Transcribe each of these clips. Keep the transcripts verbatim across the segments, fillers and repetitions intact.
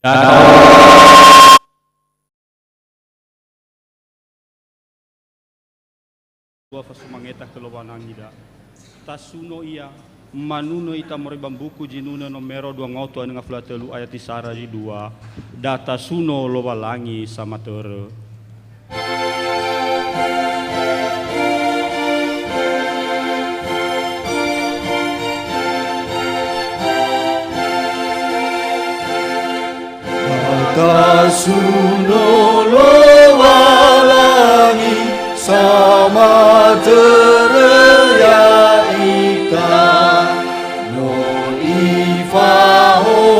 Dua fasumangeta khö Lowalangi da. Tasuno ia, manunö ita moroi ba mbuku Zinunö nomero dua ngaotu a nönga fula tölu ayat isara zi dua, da tasuno Lowalangi samatörö. Tasuno Lowalangi samatörö ya'ita, no Ifahowu'ö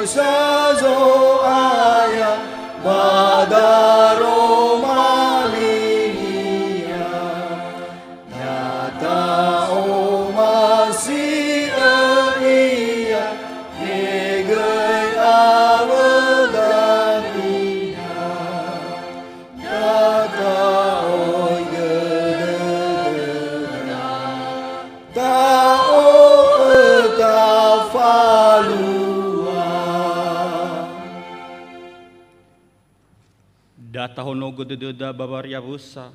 Sa Zo'aya ba daroma linia, nyata omasi'ö Ia, he göi awö dania. Nyata oigö dödöda, ta'o'ö tafalua. Da tahonogö dödöda ba wariawösa,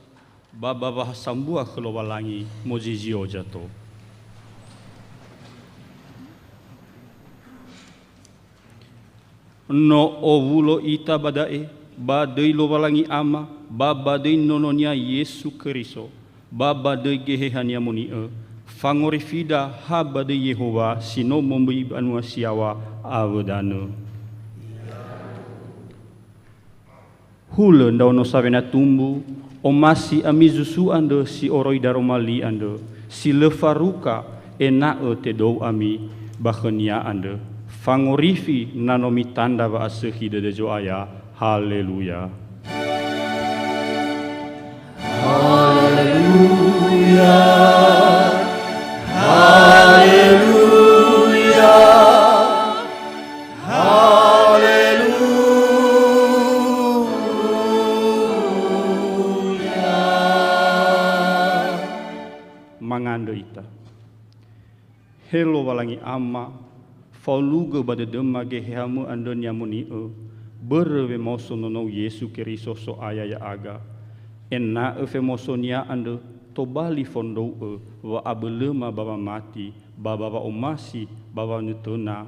ba ba wahasambua khö Lowalangi mozizio zato. No owulo ita ba da'e, ba döi Lowalangi Ama, ba ba döi Nono-Nia Yesu Keriso, ba ba döi Geheha-Nia moni'ö, fangorifida ha ba döi Yehowa si no momböi banua si yaŵa awö danö. Hulö ndraono sawena tumbu, omasi ami zusu andrö si oroi daroma li andrö, si lö faruka, ena'ö tedou ami ba khö-Nia andrö. Fangorifi na no mitandra wa'asökhi dödö Zo'aya. Haleluya. Haleluya. Haleluya. Haleluya. Mangandrö ita. He Lowalangi Ama, faolugö ba dödöma Geheha-Mö andrö ni'amoni'ö, börö wemaoso Nonou Yesu Keriso So'aya ya'aga, ena'ö femaoso-Nia andrö tobali fondrou'ö wa'abölöma ba wamati, ba ba wa'omasi, ba wanötöna,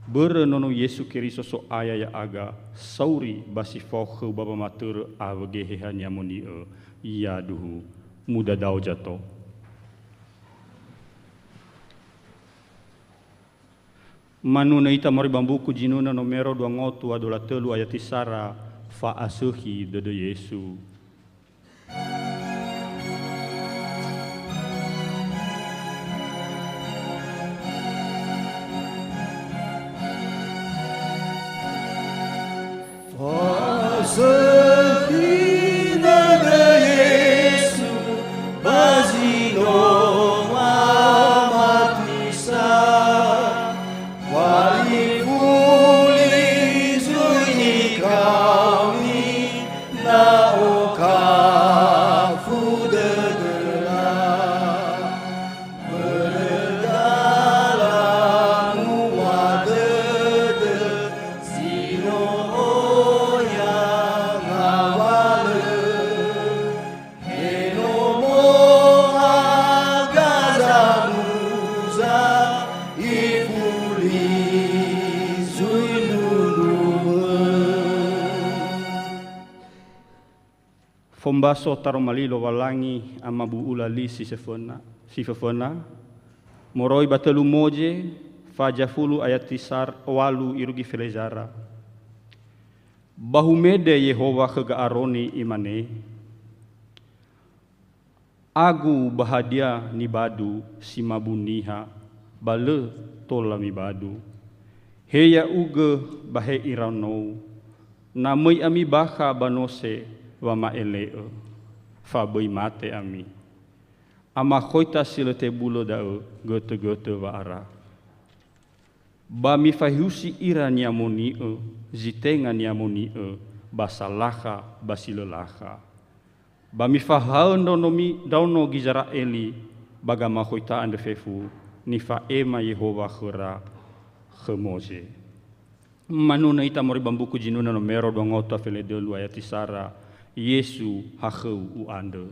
börö Nono Yesu Keriso So'aya ya'aga, sauri ba si fao khöu ba wamatörö awö Geheha-Nia moni'ö. Yaduhu, mudadao zato. Manunö ita moroi ba mbuku Zinunö nomero dua ngotu adola tölu ayati sara, fa'asökhi dödö Yesu. Fa'asökhi dödö Yesu ba zi no mamatisa, wa ifuli zui nikaoni, ndra'o kafu dödöra. Börö dalanua dödö si no oya ngawalö, he no mohaga zamuza ifuli zui ndrundru'ö. Fombaso taroma li Lowalangi amabu'ula li si seföna, si föföna, moroi ba tölu Moze, faza fulu ayati sar-, walu irugi felezara. Ba humede Yehowa khö Ga'aroni, imane, Agu ba hadia nibadu si mabu niha, ba lö tola mibadu. He ya'ugö ba he iraonou, na möi ami bakha ba nose wama'ele'ö, fa böi mate ami. Amakhoita si lö tebulö da'ö götögötö wa'ara. Ba mifahusi ira ni'amoni'ö, zi tenga ni'amoni'ö, ba salakha, ba si lö lakha. Ba mifahaö ndraonomi, ndraono Gizera'eli, ba gamakhoita andrö fefu, nifa'ema Yehowa khöra khö Moze. Manunö ita moroi ba mbuku Zinunö nomero dua ngotu a feledölu ayati sara, Yesu, hakhöu u'andrö.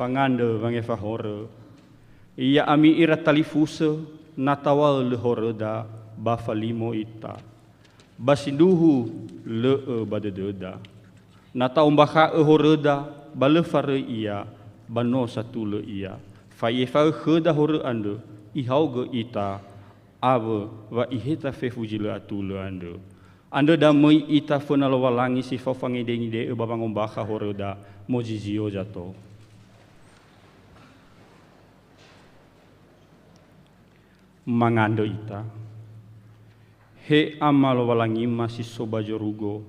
Ngandrö wangefa horö. Ya'ami ira talifusö, na taw̃a'ö lö horöda, ba falimo ita. Ba sindruhu lö'ö ba dödöda. Na ta'ombakha'ö horöda, ba lö faröi ia, ba no satulö ia. Fa'ifa'ö khöda horö andrö, ihaogö ita, awö wa iheta fefu zi lö atulö andrö. Andrö da möi ita föna Lowalangi si fao fangidengide'ö ba wangombakha horöda, mozizio zato. Mangandrö ita. He Ama Lowalangima si so ba zorugo,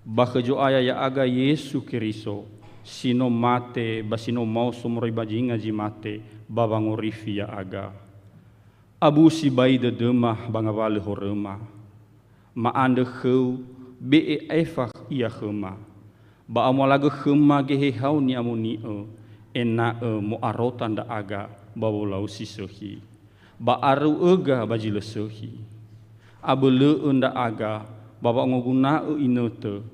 ba khö Zo'aya ya'aga Yesu Keriso, si no mate ba si no maoso moroi ba zinga zi mate ba wangorifi ya'aga. Abu sibai dödöma ba ngawalö horöma. Ma'andrö khöu, be'e aefa ia khöma. Ba amualagö khöma geheha-U ni'amoni'ö, ena'ö mo'arota ndra'aga ba wolau si sökhi, ba aröu'öga ba zi lö sökhi. Abölö'ö ndra'aga ba wa'ongoguna'ö inötö,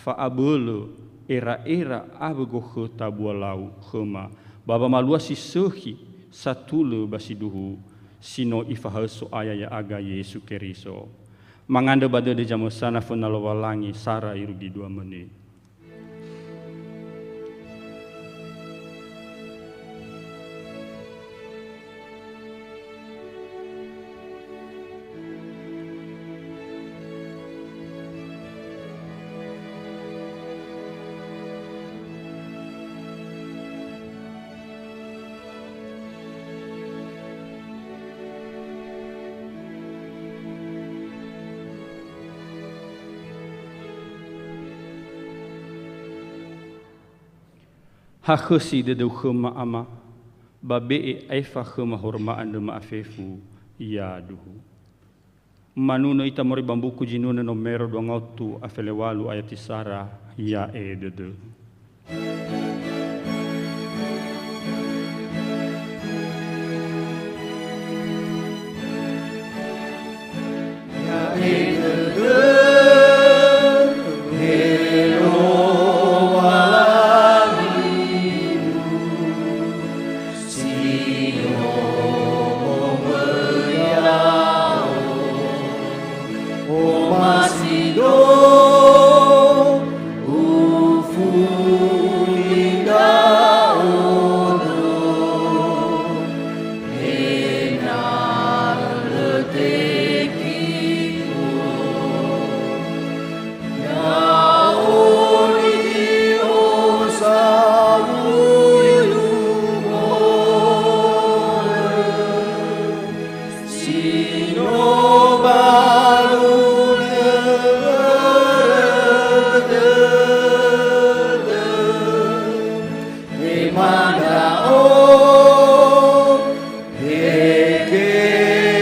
fa'abölö, era'era awö gokhöta bualau khöma, ba wamalua si sökhi satulö ba sindruhu, si no Ifahaö So'aya ya'aga Yesu Keriso. Mangandrö ba dödö zamösana föna Lowalangi sara irugi dua menit. Hakhösi dödöu khöma, Ama, ba be'e aefa khöma horöma andrö ma'afefu, ya duhu. Manunö ita moroi ba mbuku Zinunö nomero dua ngaotu a felewalu ayati sara, ya'e dödö. Ya'e dödö, he Lowalangigu, si no momöi ya'o, omasido ufuli ndra'odo, ena'ö lö teki'o. Ya'o ni'osawui horö, si no balu dödö, tema ndra'o, he Keriso.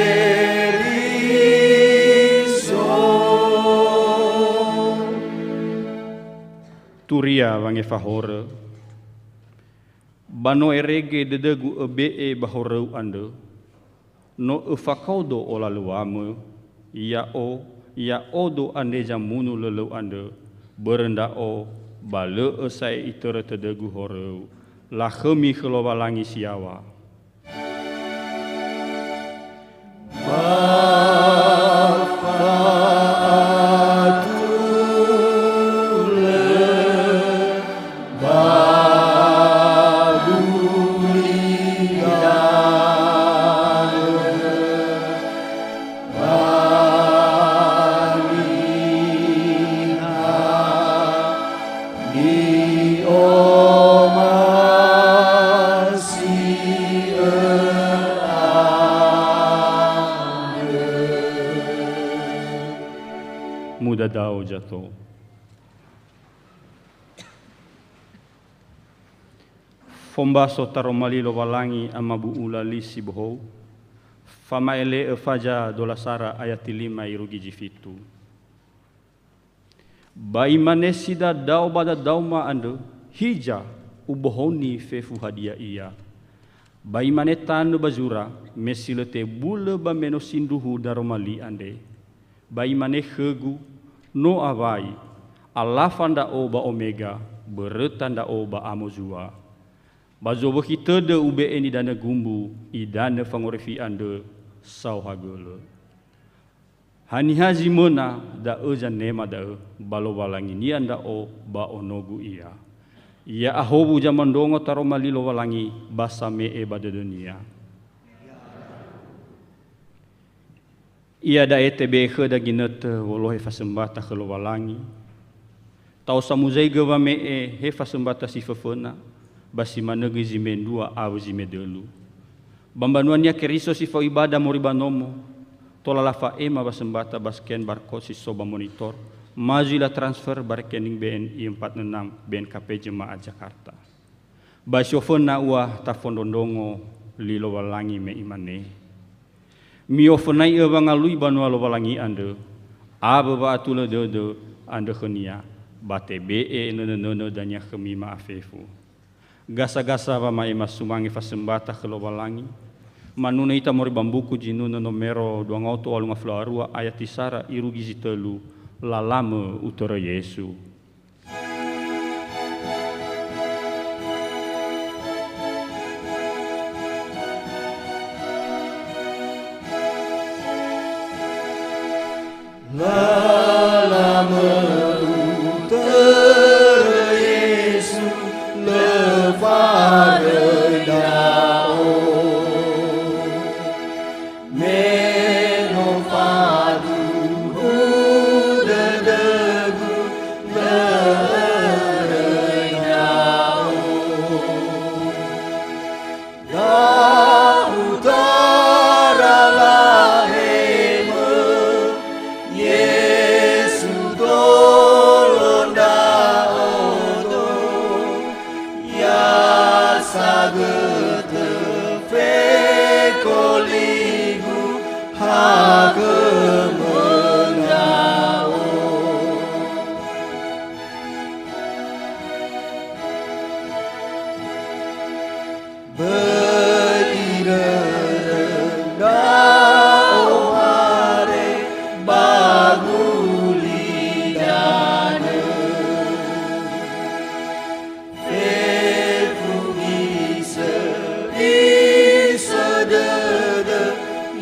Turia wangefa horö. Ba no erege dödögu öbe'e ba horöu andrö, no öfakaodo olalöŵamö, ya'o, ya'odo andre zamunu lölöu andrö, börö ndra'o, ba lö'ö sa'ae itörö tödögu horöu. Lakhömi khö Lowalangi si yaŵa. Ba fa'atulö, ba gulidanö, ba niha, ni'omasi'ö andrö. Mudadao zato. Fombaso taroma li Lowalangi amabu'ula li si bohou, fama'ele'ö Faza dola sara ayati lima irugi zi fitu. Ba imane si dadao ba dadaoma andrö, "Hiza, ubohoni fefu hadia ia?" Ba imane tanö ba zura, me si lö tebulö ba me no sindruhu daroma li andre. Ba imane khögu, "No awai, Alafa ndra'o ba Omega, böröta ndra'o ba Amozua." Ba zowökhi tödö ube'e nidanö gumbu, idanö fangorifi andrö saohagölö. Haniha zi möna, da'ö zanema da'ö, ba Lowalanginia ndra'o, ba onogu ia. Ia ahowu zamondrongo taroma li Lowalangi, ba same'e ba dödönia. Iada'e tebe'e khöda ginötö wolohe fasömbata khö Lowalangi. Ta'osa muzaigö wame'e he fasömbata si föföna, ba si manö göi zi mendrua awö zi medölu. Ba mbanua-Nia Keriso si fao ibada moroi ba nomo, tola lafa'ema wasömbata ba scan barcode si so ba monitor, ma zui latransfer ba rekening B N I empat enam B N K P Jemaat Jakarta. Ba si oföna ua tafondrondrongo li Lowalangi me imane, "Mi'ofönai'ö wangalui banua Lowalangi andrö, awö wa'atulö dödö andrö khönia, ba tebe'e nönö-nönö dania khömi ma'afefu." Gasa-gasa wama'ema sumange fasömbata khö Lowalangi, manunö ita moroi ba mbuku Zinunö nomero dua ngaotu walu ngafulu a rua ayat tisara irugi zi tölu, "Lalamö utörö Yesu." Lalamö utörö Yesu, lö faröi ndra'o. Me no faduhu dödögu, lö öröi ndra'o. Ya'uda la'emö, Yesu dolo ndra'odo. Ya sagötö fekoligu, hagömö ndra'o. Böi irörö ndra'o mare ba gulidanö. Fefu gisö, gisö dödö,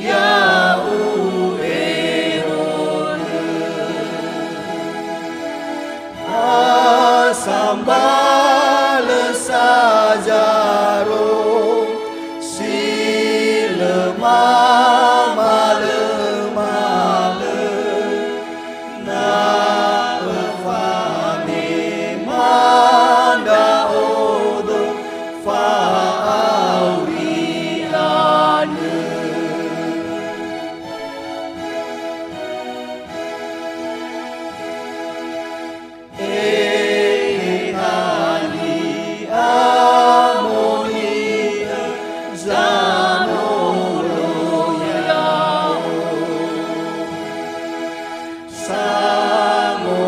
ya'u'eronö. Ha sambalö saza ro, si lö mamalö-malö. Na öfanema ndra'odo fa'auri andrö. E'e hali amoni'ö zanolo ya'o. Sangoroma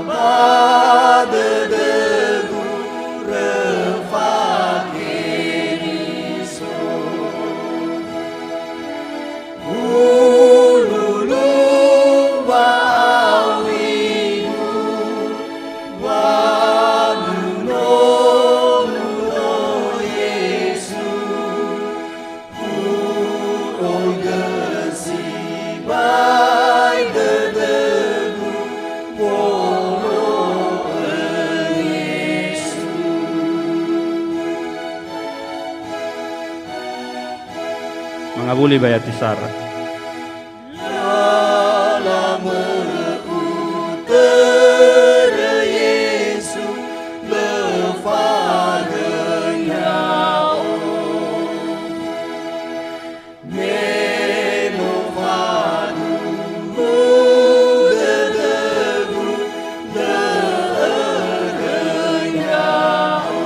ba dödögu röfa Keriso. Hululu wa'aurigu, wanuno-nuno Yesu. U'oigö sibai dödögu, wolo'ö Yesu. Mangawuli ba ayat tisara. Lalamö utörö Yesu, lö faröi ndra'o. Me no faduhu dödögu, lö öröi ndra'o.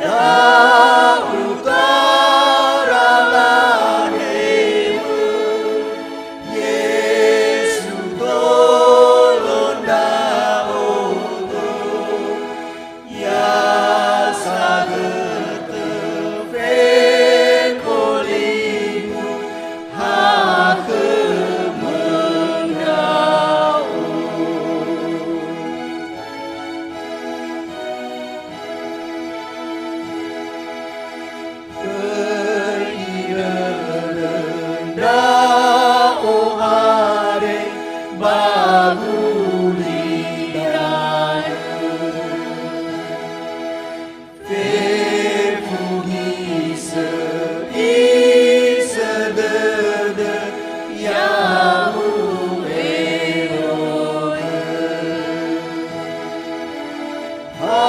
Ya'uda Fefu gisö, isö dödö, ya'u ero'ö. Ha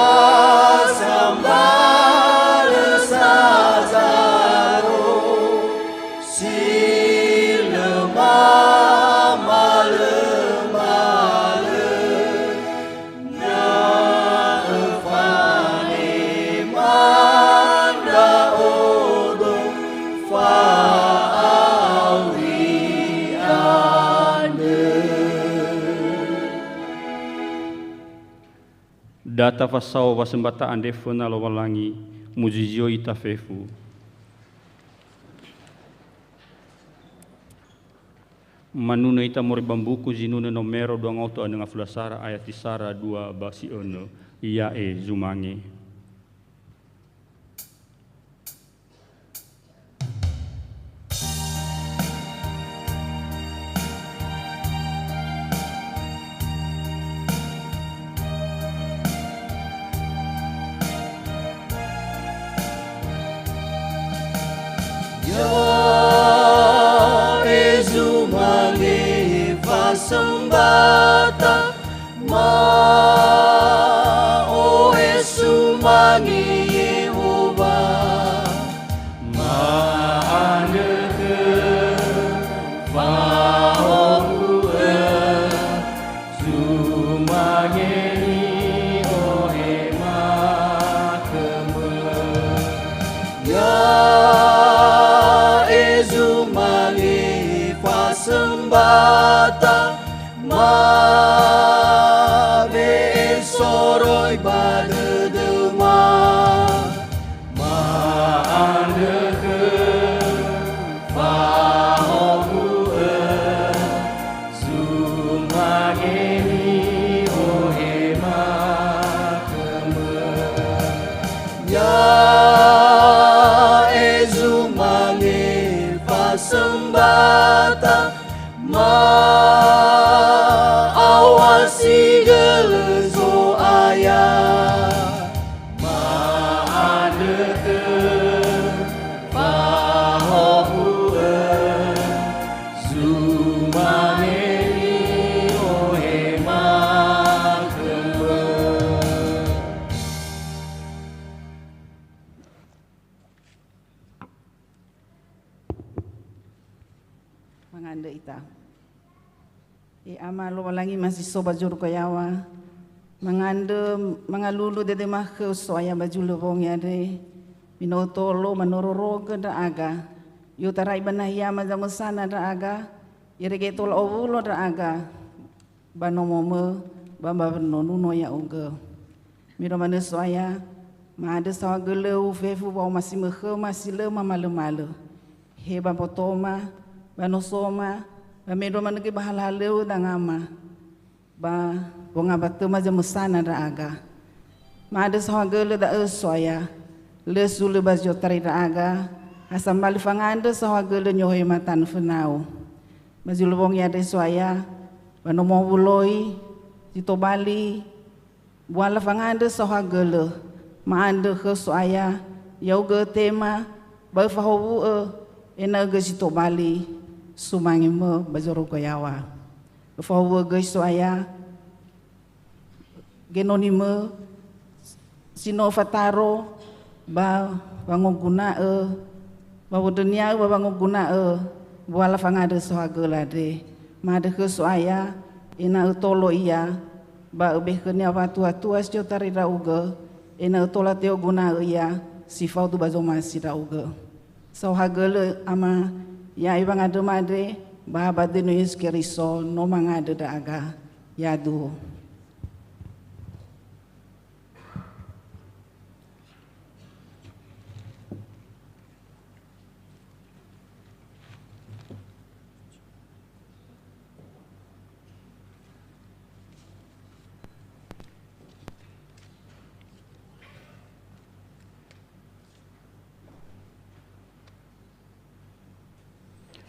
sambalö sazaro, si lö mamalömalö, na öfanema ndra'odo fa'auri andrö. Da tafasao wasembata andre föna Lowalangi, muzizio ita fefu. Manunö ita moroi ba mbuku Zinunö nomero dua ngaotu a nönga fulasara ayat tisara dua ba si önö, ya'e zumange. Ya'e zumange fasembata, ma ohe sumange Yehowa. Ma'andrö khöu, fahowu'ö, zumange ni'ohema khömö. Ya'e zumange fasembata, ma we'e soroi ba dödöma. Ma'andrö khöu, fahowu'ö, zumange ni'ohema khömö. Ya'e zumange fasembata, ma aoha si gölö Zo'aya. Ma'andrö khöu, fahowu'ö, zumange ni'ohema khömö. Mangandrö ita. E Ama Lowalangi masiso ba zorugo yaŵa, mangandrö, mangalulu dödöma khöu So'aya ba zulö wongi andre, me no Ötolo manororogö ndra'aga, i'otarai ba nahia ma zamösana ndra'aga, irege tola owulo ndra'aga, ba nomomö, ba mbawa nonuno ya'ugö. Mendrua manö So'aya, ma'andrö saohagölöu fefu wa'omasimö khöma si lö mamalömalö. He ba mbotoma, ba nosoma, ba mendrua manö göi ba halöhalöu dangama, ba wongambatöma zamösana ndra'aga. Ma'andrö saohagölö da'ö So'aya, lö sulö ba zi otarai ndra'aga, ha sambalö fangandrö saohagölö ni'ohema tanö fönau. Ba zulö wongi andre So'aya, ba nomo wuloi, zi tobali, buala fangandrö saohagölö, ma'andrö khöu So'aya, ya'ugö ötema, ba öfahowu'ö, ena'ö göi zi tobali, sumangemö ba zorugo yaŵa. Öfahowu'ö göi So'aya, genonimö, si no öfataro, ba wangoguna'ö, ba wondrönia'ö ba wangoguna'ö, buala fangandrö saohagölö andre. Ma'andrö khöu So'aya, ena'ö ötolo ia, ba öbekhe ni'awatuatua si otarai ndra'ugö, ena'ö tola te'oguna'ö ia si faudu ba zomasi ndra'ugö. Saohagölö Ama, ya'e wangandröma andre, ba ba döi no Yesu Keriso no mangandrö ndra'aga. Yaduhu.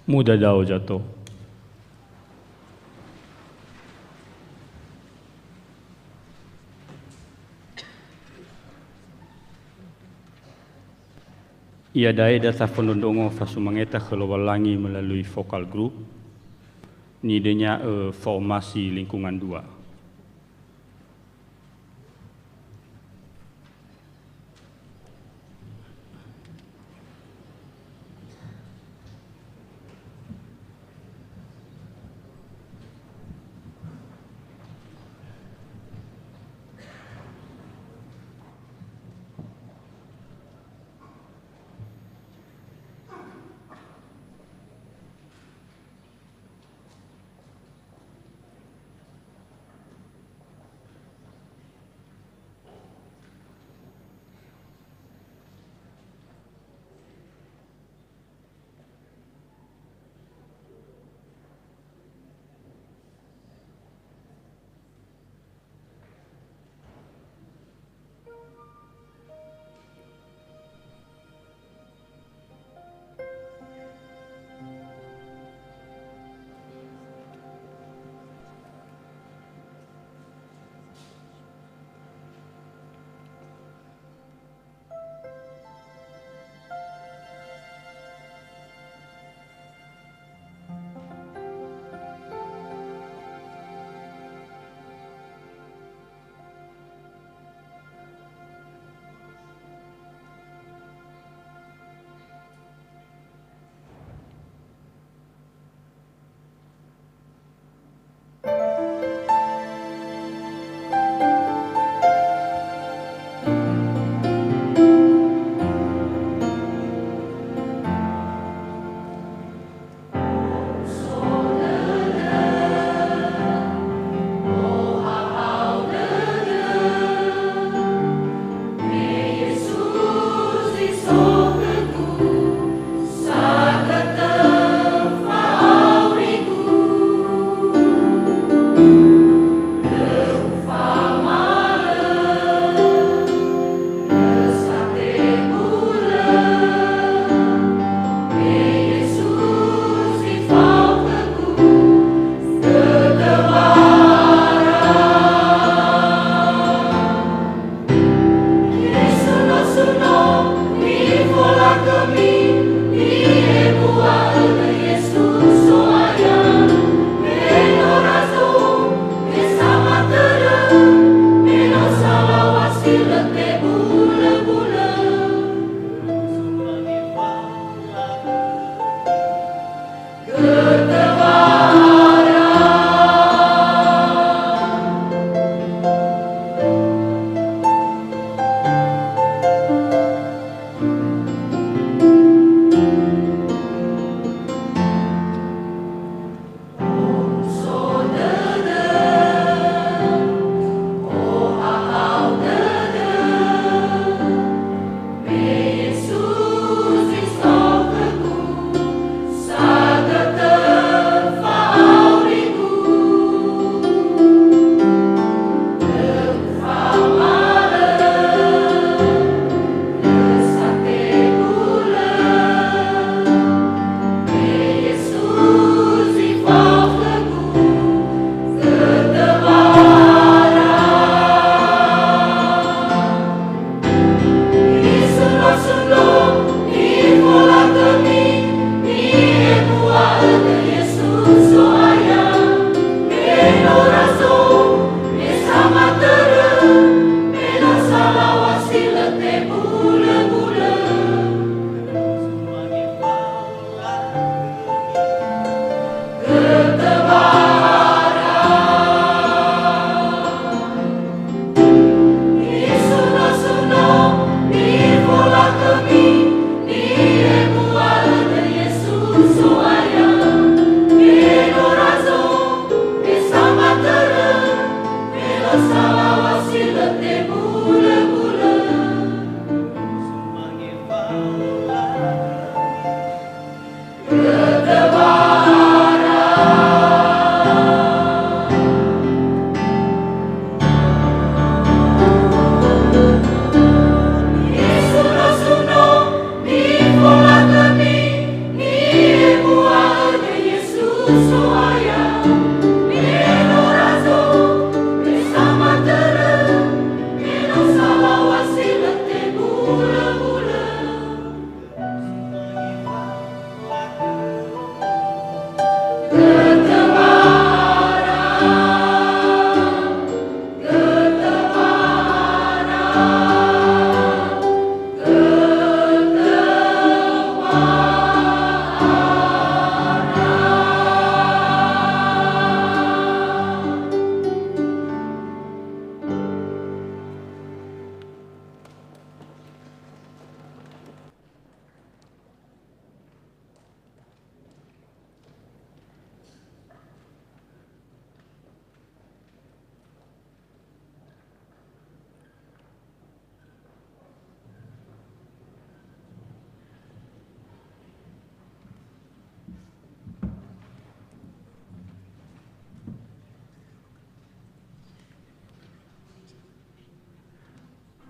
Mudadao zato. Iada'e da tafondrondrongo fasumangeta khö Lowalangi melalui focal group, nidenia'ö fa'omasi lingkungan dua.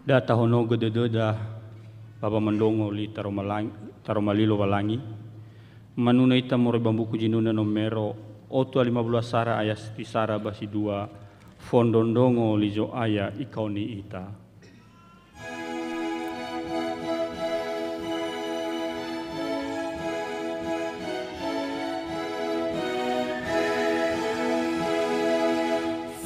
Da tahonogö dödöda ba wamondrongo li taroma lang-, taroma li Lowalangi. Manunö ita moroi ba mbuku Zinunö nomero otu a lima wulu asara ayat si sara ba si dua, Fondrondrongo li Zo'aya ikaoni ita.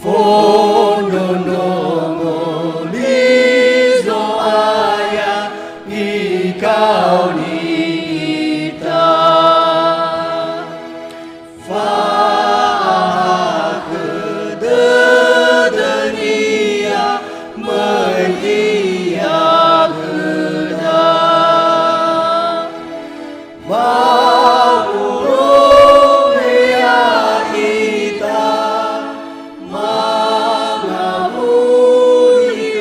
Fondrondrongo li Zo'aya ikaoni ita. Fa'ahakhö dödönia möi Ia khöda. Ba urugi ya'ita mangawuli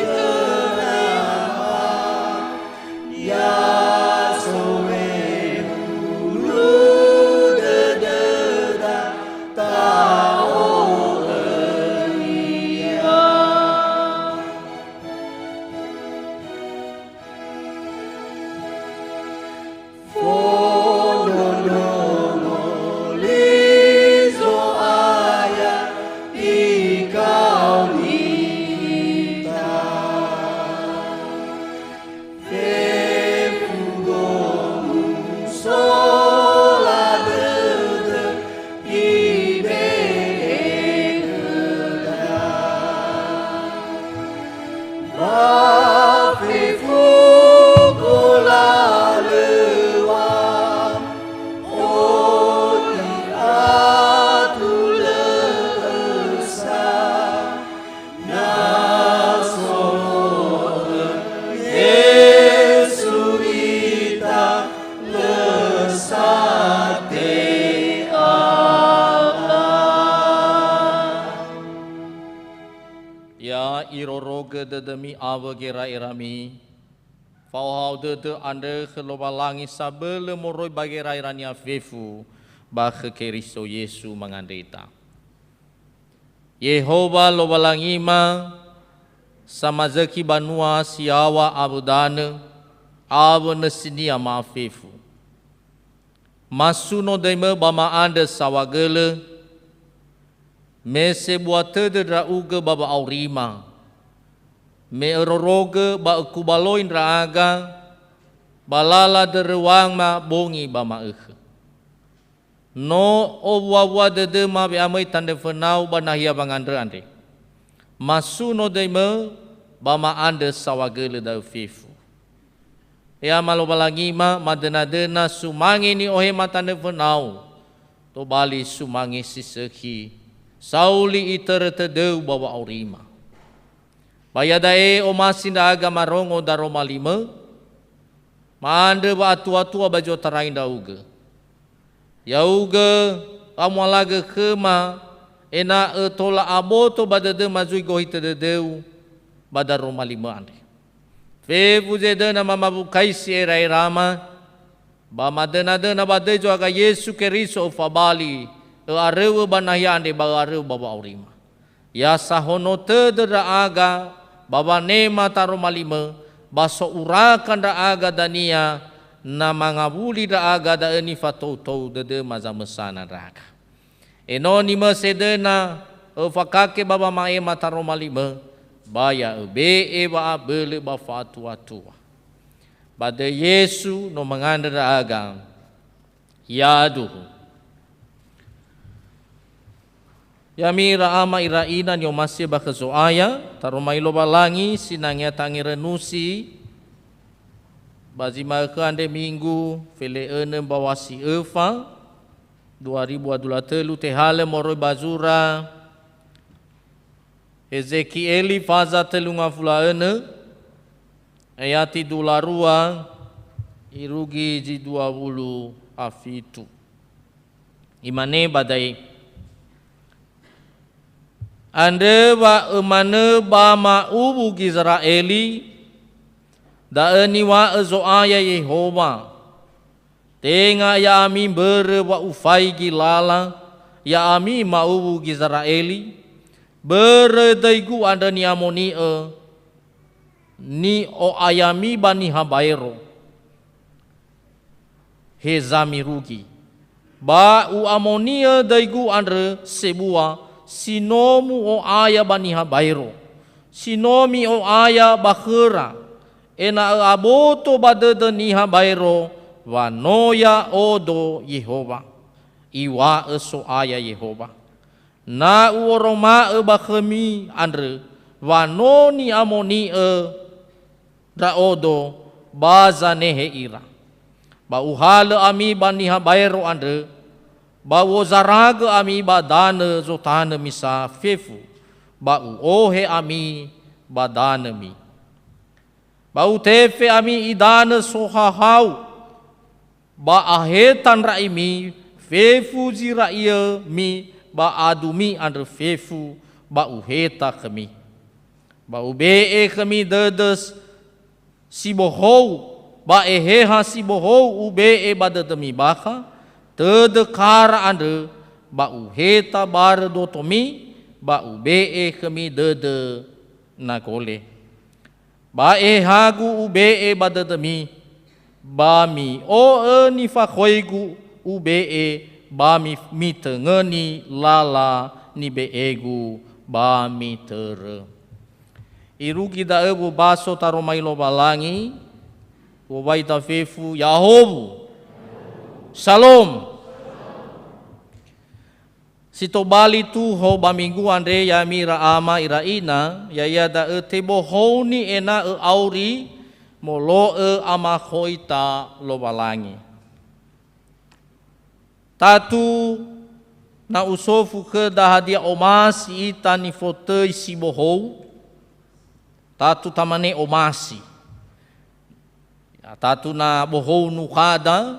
khö Nama, ya sohewulu dödöda ta'o'ö Ia. Fondrondrongo li Zo'aya ikaoni ita. Fefu gomusola dödö ibe'e khöda. Ba fefu golalöŵa, oi atulö'ö sa, na solo'ö Yesu ita, lö sa te'ala. Ya irorogö dödömi awö gera'erami, fa'ohahau dödö andrö khö Lowalangi sabölö moroi ba gera'era-Nia fefu ba khö Keriso Yesu mangandröta. Yehowa Lowalangima, samazökhi banua si yaŵa awö danö, awö nösinia ma'afefu. Masuno döimö ba ma'andrö saohagölö, me sebua tödö ndra'ugö ba wa'aurima, me örorogö ba ökubaloi ndra'aga, ba lala döröŵanga bongi ba ma'ökhö. No owuawua dödöma we'amöi tanö fönau ba nahia wangandrö andre. Masuno döimö ba ma'andrö saohagölö da'ö fefu. He Ama Lowalangima, madönadöna sumange ni'ohema tanö fönau, tobali sumange si sökhi, sauli itörö tödöu ba wa'aurima. Ba iada'e omasi ndra'aga marongo daroma limö, ma'andrö wa'atuatua ba zi otarai ndra'ugö. Ya'ugö, amualagö khöma, ena'ö tola aboto ba dödöma zui gohitö dödöu ba daroma limö andre. Fefu zedöna mamawukaisi era'erama, ba madönadöna ba döi Zo'aga Yesu Keriso öfabali, ö'aröu'ö ba nahia andre ba ö'aröu ba wa'aurima. Ya sahono tödö ndra'aga ba wanema taroma limö, ba so'uraka ndra'aga dania, na mangawuli ndra'aga da'ö nifatoutou dödöma zamösana ndra'aga. Enoni mösö döna, öfakake ba wama'ema taroma limö, ba ya öbe'e wa'abölö ba fa'atuatua. Ba döi Yesu no mangandrö ndra'aga. Yaduhu. Ya'ami ira ama ira ina ni'omasi'ö ba khö Zo'aya, taroma i Lowalangi sinangea tangerönusi, ba zi ma'ökhö andre Minggu, fele'önö mbaŵa si öfa, dua ribu a dua tölu, tehalö moroi ba zura Hezekieli faza tölu ngafulu a önö, ayati dua wulu a rua irugi zi dua wulu a fitu. Imane ba da'e, "Andrö wa ömanö ba ma'uwu Gizera'eli, da'ö niŵa'ö Zo'aya Yehowa, 'Tenga ya'ami mbörö wa ufaigi lala, ya'ami ma'uwu Gizera'eli, börö döigu andrö ni'amoni'ö, Ni'o'ayami ba niha baero, heza mirugi. Ba u'amoni'ö döigu andrö sebua si no mu'o'aya ba niha baero, si no mi'o'aya ba khöra, ena'ö aboto ba dödö niha baero wa no ya'odo Yehowa, iŵa'ö So'aya Yehowa. Na u'oroma'ö ba khömi andrö wa no ni'amoni'ö ndra'odo ba zanehe ira. Ba uhalö ami ba niha baero andrö, ba u'ozaragö ami ba danö zotanö misa fefu, ba u'ohe ami ba danömi. Ba utefe ami idanö sohahau, ba aheta ndra'imi fefu zi ra'iömi ba adumi andrö fefu, ba uheta khömi. Ba ube'e khömi dödö s-, si bohou, ba eheha si bohou ube'e ba dödömi bakha, tödö kara andrö, ba uheta barö dotomi, ba ube'e khömi dödö nagole. Ba ehehagu ube'e ba dödömi, ba mi'o'ö nifakhoigu ube'e, ba mi-, mitöngöni lala nibe'egu, ba mitörö. Irugi da'ö wobaso taromali Lowalangi, wowai tafefu, ya'ahowu. Salom. Si tobali tuho ba minggu andre ya'ami ira ama ira ina, ya'ia da'ö tebohouni ena'ö auri molo'ö amakhoita Lowalangi. Tatu na usofu khöda hadia omasi ita nifotöi si bohou, tatu tamane omasi. Ya, tatu na bohou nukhada,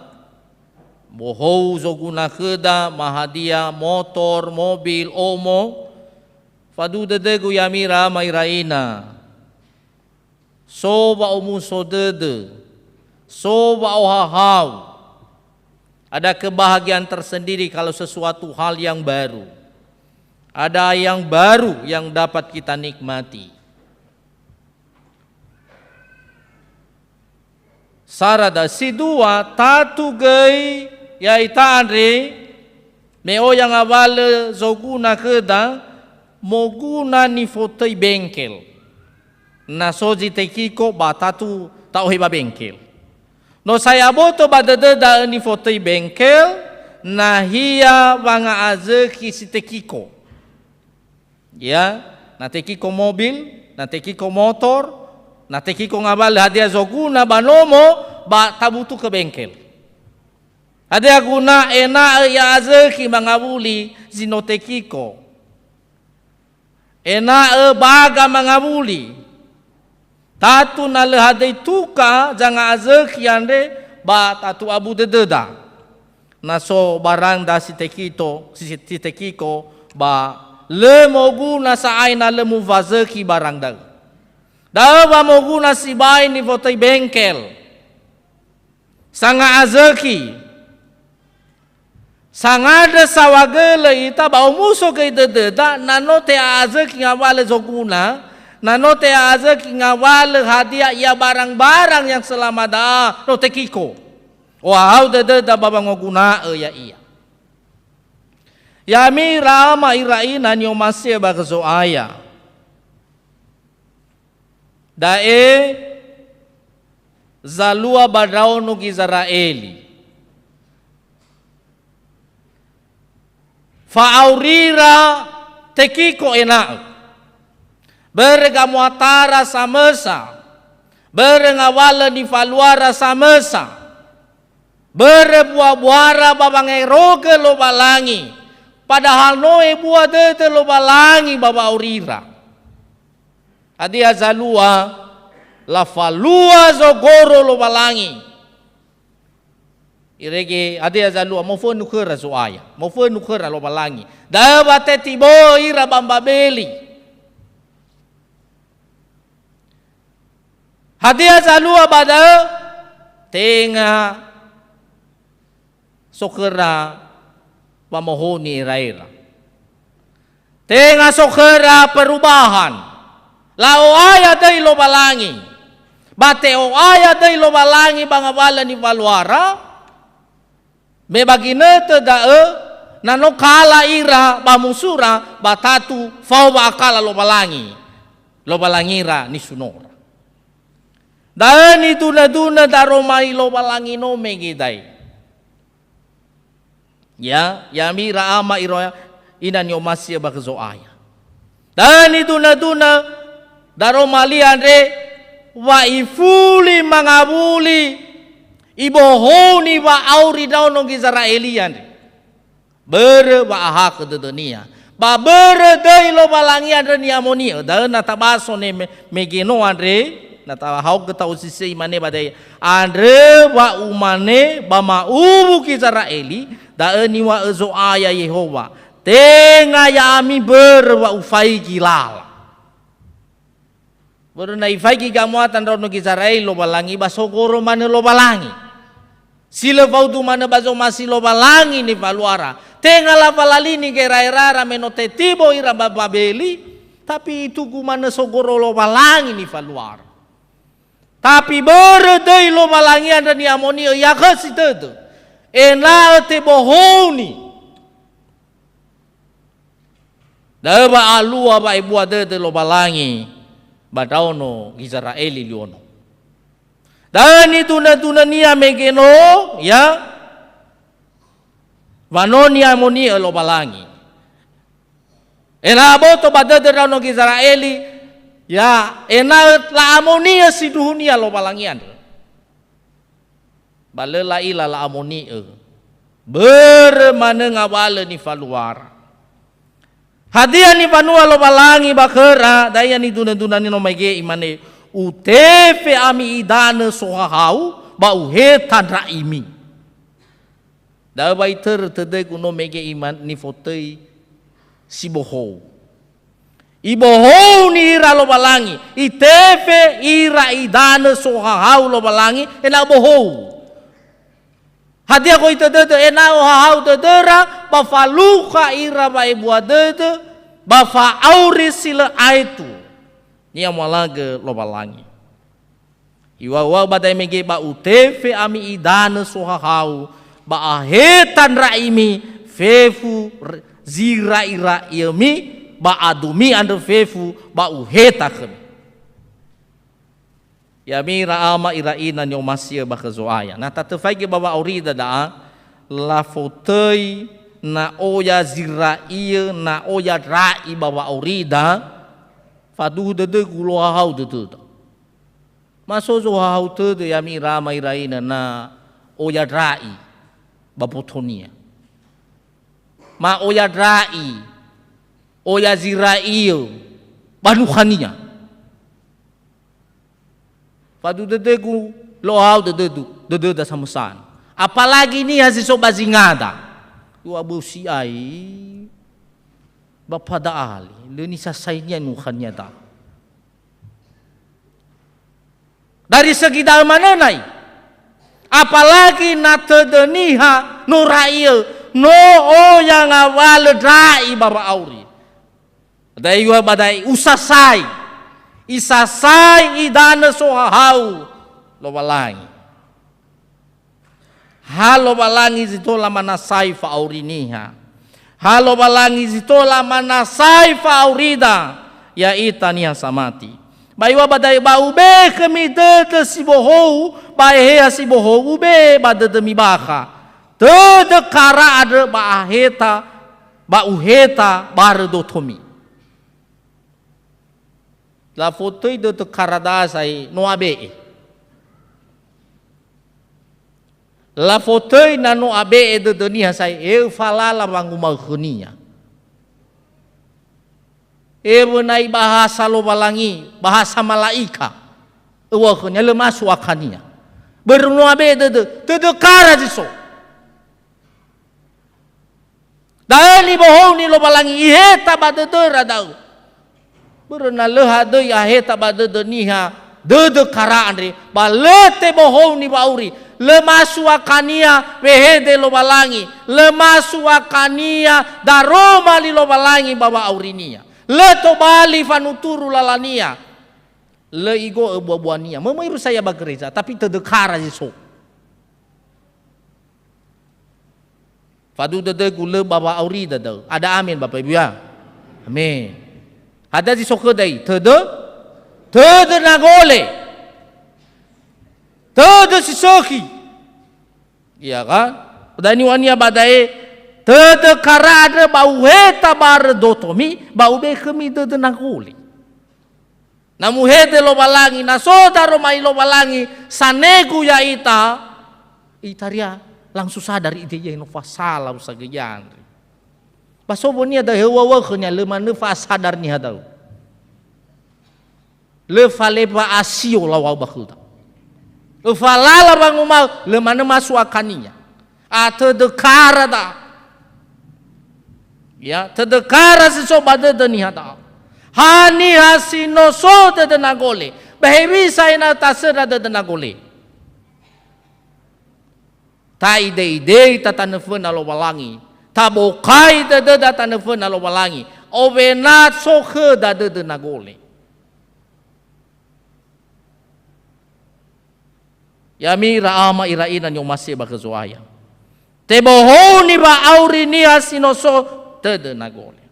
bohou zoguna khöda, ma hadia motor, mobil, omo, fadu dödögu ya'ami ira ama ira ina. So wa'omuso dödö, so wa'ohahau. Ada kebahagiaan tersendiri kalau sesuatu hal yang baru. Ada yang baru yang dapat kita nikmati. Sarada, si dua, tatu göi ya'ita andre, me oya ngawalö zoguna khöda, moguna nifotöi bengkel. Na so zi tekiko ba tatu ta'ohe ba bengkel. No sa'ae aboto ba dödö da'ö nifotöi bengkel, nahia wanga'azökhi si tekiko. Ya, na tekiko mobil, na tekiko motor, na tekiko ngawalö hadia zoguna ba nomo, ba tabutu ke bengkel. Hadia guna ena'ö ya'azökhi mangawuli zi no tekiko. Ena'ö baga mangawuli. Tatu na lö hadöi tuka zanga'azökhi andre, ba tatu abu dödöda. Na so barangda si tekito, si, si tekiko, ba lö moguna sa'ae na lö muwazökhi barang da'ö. Da'ö wa moguna sibai nifotöi bengkel. Sanga'azökhi. Sangandrö saohagölö ita ba omuso göi dödöda, na no te'a'azökhi ngawalö zoguna, na no te'a'azökhi ngawalö hadia ia barang-barang yang selama da'a no tekiko. Ohahau dödöda ba wangoguna'ö ya'ia. Ya'ami ira ama ira ina ni'omasi'ö ba khö Zo'aya. Da'e zalua ba ndraono Gizera'eli. Fa'aurira tekiko ena'ö. Börö gamuatara samösa. Börö ngawalö nifaluara samösa. Börö bua-buara ba wangerogö Lowalangi. Padahal no ebua dödö Lowalangi ba wa'aurira. Hadia zalua? Lafalua zogoro Lowalangi. Irege hadia zalua? Mofönu khöra Zo'aya, mofönu khöra Lowalangi. Da'ö wa tetibo'ö ira ba Mbabeli. Hadia zalua ba da'ö? Tenga so khöra wamohouni ira-ira. Tenga so khöra perubahan. La'o'aya döi Lowalangi. Ba te'o'aya döi Lowalangi ba ngawalö nifaluara, me ba ginötö da'ö, na no kala ira ba musuraba, tatu fao wa'akala Lowalangi, Lowalangira nisunora. Da'ö nidunö-dunö daroma li Lowalangi no mege da'e. Ya, ya'ami ira ama ira ina ni'omasi'ö ba khö Zo'aya. Da'ö nidunö-dunö daroma li andre wa ifuli mangawuli, ibohouni wa'auri ndraono Gizera'eli andre. Börö wa'ahakhö dödönia. Ba börö döi Lowalangi andrö ni'amoni'ö, da'ö na tabaso ne me-, mege no andre, na tahaogö ta'osise imane ba da'e, andrö wa umane ba ma'uwu Gizera'eli, da'ö niŵa'ö Zo'aya Yehowa, tenga ya'ami börö wa ufaigi lala. Börö na ifaigi gamuata ndraono Gizera'eli Lowalangi, ba sogoro manö Lowalangi. Si lö faudu manö ba zomasi Lowalangi nifaluara. Tenga lafalalini gera'erara me no tetibo ira ba Babeli, tapi itugu manö sogoro Lowalangi nifaluara. Tapi börö döi Lowalangi andrö ni'amoni'ö, iakhösi dödö, ena'ö tebohouni. Da'ö wa'alua wa'ebua dödö Lowalangi ba ndraono Gizera'eli luono. Da'ö nidunö-dunönia mege no, ya, wa no ni'amoni'ö Lowalangi. Ena'ö aboto ba dödö ndraono Gizera'eli, ya, ena'ö la'amoni'ö sindruhunia Lowalangi andrö. Ba lö la'ila la'amoni'ö. Börö manö ngawalö nifaluara. Hadia nifanua Lowalangi ba khöra, da'e ia nidunö-dunönia no mege, imane, "Utefe ami idanö sohahau, ba uheta ndra'imi." Da'ö wa itörö tödögu no mege iman-, nifotöi si bohou. Ibohouni ira Lowalangi, itefe ira idanö sohahau Lowalangi, ena'ö bohou. Hadia go'itö dödö, ena'ö ohahau dödöra, ba falukha ira wa'ebua dödö, ba fa'auri si lö aetu. Ni'amualagö Lowalangi. Iŵa'ö ba da'e mege, "Ba utefe ami idanö sohahau, ba aheta ndra'imi fefu r-, zira'ira'iömi, ba adumi andrö fefu, ba uheta khömi." Ya'ami ira ama ira ina ni'omasi'ö ba khö Zo'aya. Na tatöfaigö ba wa'aurida da'a, lafotöi na oya zira'iö, na oya ndra'i ba wa'aurida, faduhu dödögu, lö ohahau dödöda. Ma so zohahau tödö ya'ami ira ama ira ina na oya ndra'i ba botonia. Ma oya ndra'i, oya zira'iö ba nukhania. Faduhu dödögu, lö ohahau dödödu, dödöda samösa. Apalagi niha si so ba zingada. Dua böu si'ai, ba pada ali, lö nisasainia nukhania da. Dari segi da'ö manö nai. Apalagi na tödö niha no ra'iö, no oya ngawalö ndra'i ba wa'auri. Da'e iŵa'ö ba da'e, usasai. Isasai idanö sohahau Lowalangi. Ha Lowalangi zi tola manasai fa'auri niha. Ha Lowalangi zi tola manasai fa'aurida, ya'ita niha samati. Ba iŵa'ö ba da'e, ba ube'e khömi dödö si bohou, ba eheha si bohou ube'e ba dödömi bakha. Dödö kara andrö ba aheta, ba uheta barö dotomi. Lafotöi dödö kara da'a sa'ae no abe'e. Lafotöi na no abe'e dödö niha sa'ae, e'ö falala wangumaö khönia. Ewö na'i bahasa Lowalangi, bahasa mala'ika. Öŵa'ö khönia, lö maso akhania. Börö no abe'e dödö, dödö kara zi so. Da'ö nibohouni Lowalangi, iheta ba dödöra da'ö. Börö na lö hadöi aheta ba dödö niha, dödö kara andre, ba lö tebohouni wa'auri, lö maso akhania wehede Lowalangi, lö maso akhania daroma li Lowalangi ba wa'aurinia. Lö tobali fanuturu lalania. Lö igo'ö bua-buania. Mömöi rusa ia ba gereja, tapi tödö kara zi so. Fadu dödögu lö ba wa'auri dödö. Ada amin, Bapak Ibu, ya? Amin. Ada zi so khöda i, tödö, tödö nagole. Tödö si sökhi. Iya kan? Dania ba da'e, tödö kara andrö ba uheta barö dotomi, ba ube khömi dödö nagole. Na muhede Lowalangi, na so daroma i Lowalangi, sanegu ya'ita, itaria langsung sadar ide ye no fasala usagö yandri. Ba so bonia da'e hewawau khönia lö manö fasadar niha da'ö. Lö fale fa'asio lawau ba khöda. Öfalala wanguma'ö, lö manö masu akania. A tödö kara da'a. Ya, tödö kara si so ba dödö niha da'a. Haniha si no so dödö nagole, ba hewisa ena'ö tasöndra dödö nagole. Ta'ide-idei tatanö föna Lowalangi, tabokai dödöda tanö föna Lowalangi, owena so khöda dödö nagole. Ya'ami ira ama ira ina ni'omasi'ö ba khö Zo'aya. Tebohouni wa'auri niha si no so dödö nagole.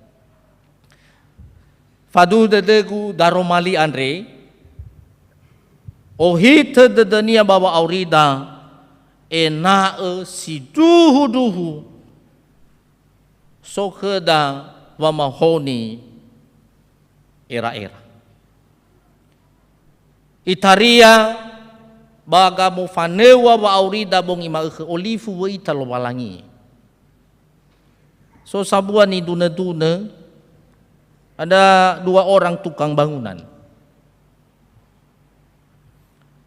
Fadu dödögu daroma li andre, ohitö dödönia ba wa'aurida, ena'ö sindruhundruhu so khöda wamahoni era'era. Itaria ba gamofanöŵa wa'aurida bongi ma'ökhö olifu wö'ita Lowalangi. So sambua nidunö-dunö, ada dua orang tukang bangunan.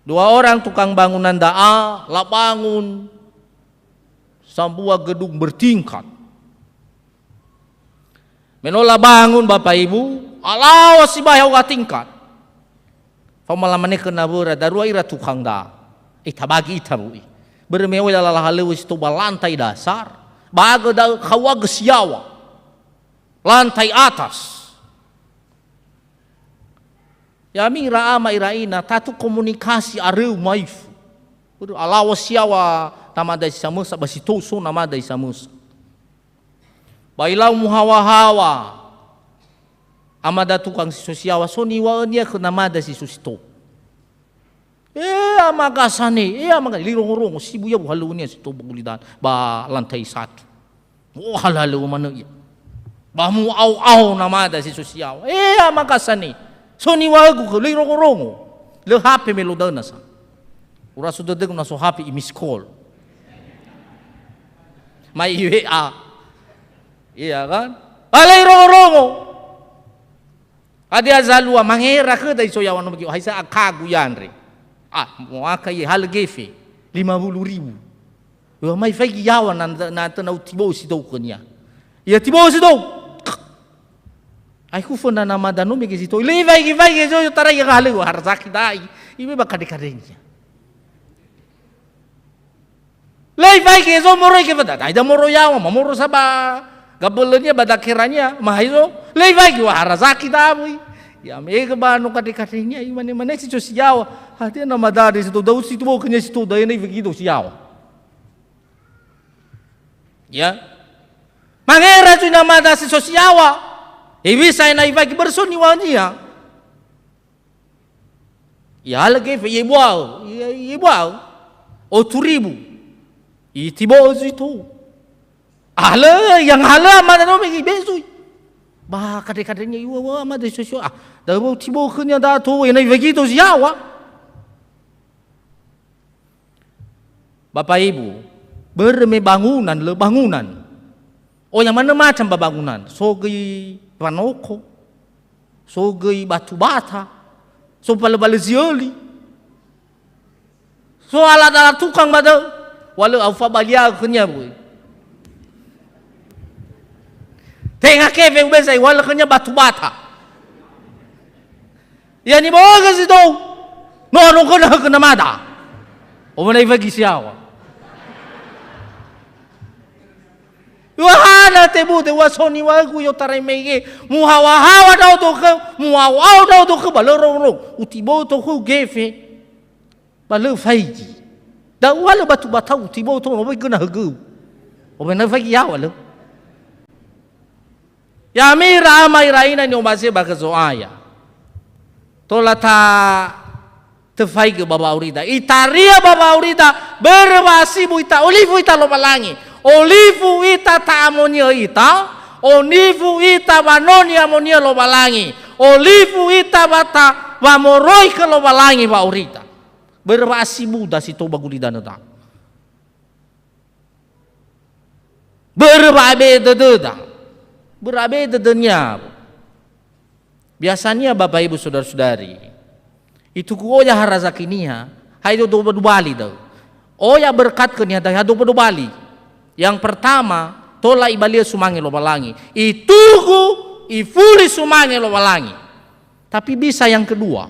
Dua orang tukang bangunan da'a labangun sambua gedung bertingkat. Me no labangun, Bapak Ibu, alaw̃a sibai hauga tingkat. Faoma lamane khö nawöra, darua ira tukang da'a. Eh, tabagi ita, Bu, i. Börö me oi lala lahalöŵö si tou ba lantai dasar. Ba agö da'ö hauagö si yaŵa. Lantai atas. Ya'ami ira ama ira ina, tatu komunikasi aröu maifu. Börö alaw̃a si yaŵa namada si samösa, ba si tou so namada si samösa. Ba ilau muhawa-hawa amada tukang si so si yaŵa, so niŵa'önia khö namada si so si tou. "E ama Gasane, e ama Gasane," lö irongo-rongo, sibu ia buhalöŵönia si tou ba gulidanö, ba lantai satu. Muhalöŵö manö ia. Ba mu'ao-ao namada si so si yaŵa. "E ama Gasane, so niŵa'ögu khöu," lö irongo-rongo. Lö H P me lo da'ö nasa. Ura so dödögu na so H P i miss call. Mai i W A. Iya kan? Ba lö irongo-rongo. Hadia zalua mangera khöda i so yaŵa no mege, haisa akagu yandre. Ah, mo'aka ye halö gefe, lima puluh ribu. Wa mai faigi yaŵa na, na, na tö na utibo'ö si tou khönia. Ia tibo'ö si tou. Ai kufö na namada no mege si tou. Lö ifaigi-faigi so tarai halö, wa harazaki da'i. Ibe ba kade-kadenia. Lö ifaigi so moroi ke fada. Ai da moroi yaŵa, ma moro sa ba gabölönia ba dakerania, ma hai so. Lö ifaigi wa harazaki da'a wöi. Ya mege ba no kade-kadenia, imane-mane si so si yaŵa. Hadia namada si tou, da'ö si tou khönia si tou, da'e na ifaigi tou si yaŵa. Ya. Mangera zui namada si so si yaŵa. Hewisa ena'ö ifaigi börö so niŵa'önia. Ihalö gefe, ibua'ö, i-, ibua'ö. Otu ribu. Itibo'ö zui tou. Alö, yang halö amada no mege ibe'e zui. Ba kade-kadenia iŵa'ö, wa amada si so si yaŵa. Ah, da'ö wa utibo'ö khönia da'a tou, ena'ö ifaigi tou si yaŵa. Bapak Ibu, börö me bangunan, lö bangunan. Oya manö macam ba bangunan. So göi wanoko, so göi batu bata, so falö-falö ziöli. So alat-alat tukang ba da'ö. Wa lö au fabaliaö khönia, Bu. Tenga kefe ubeza, wa lö khönia batu bata. Ya nibo'ögö si tou. No, no khöna hökö namada. Omöna ifaigi si yaŵa. Ua hana tebu, te ua so niŵa'ögu i'otarai mege. Muhawa-hawa ndra'odo khöu, mu'ao-ao ndra'odo khöu, ba lö rou-rou. Utibo'ö tou khöu gefe, ba lö faigi. Da'ua lö batu batau, utibo'ö tou, no böi göna högöu. Obe na faigi yaŵa lö. Ya'ami ira ama ira ina ni'omasi'ö ba khö Zo'aya. Tola ta Tefaigö ba wa'aurida. Itaria ba wa'aurida, börö wa'asibu ita, olifu ita Lowalangi. Olifu ita ta'amoni'ö ita, olifu ita wa no ni'amoni'ö Lowalangi. Olifu ita wa ta-, wa moroi khö Lowalangi wa'aurida. Börö wa'asibuda si tou ba gulidanöda. Börö wa'abe'e dödöda. Börö abe'e dödönia. Biasania Bapak Ibu Saudara-saudari, itugu oya ha razakinia, ha ido dua bali da'ö. Oya berkat khönia da'ö, ha dua bali. Yang pertama, tola ibali'ö sumange Lowalangi. Itugu, ifuli sumange Lowalangi. Tapi bisa yang kedua,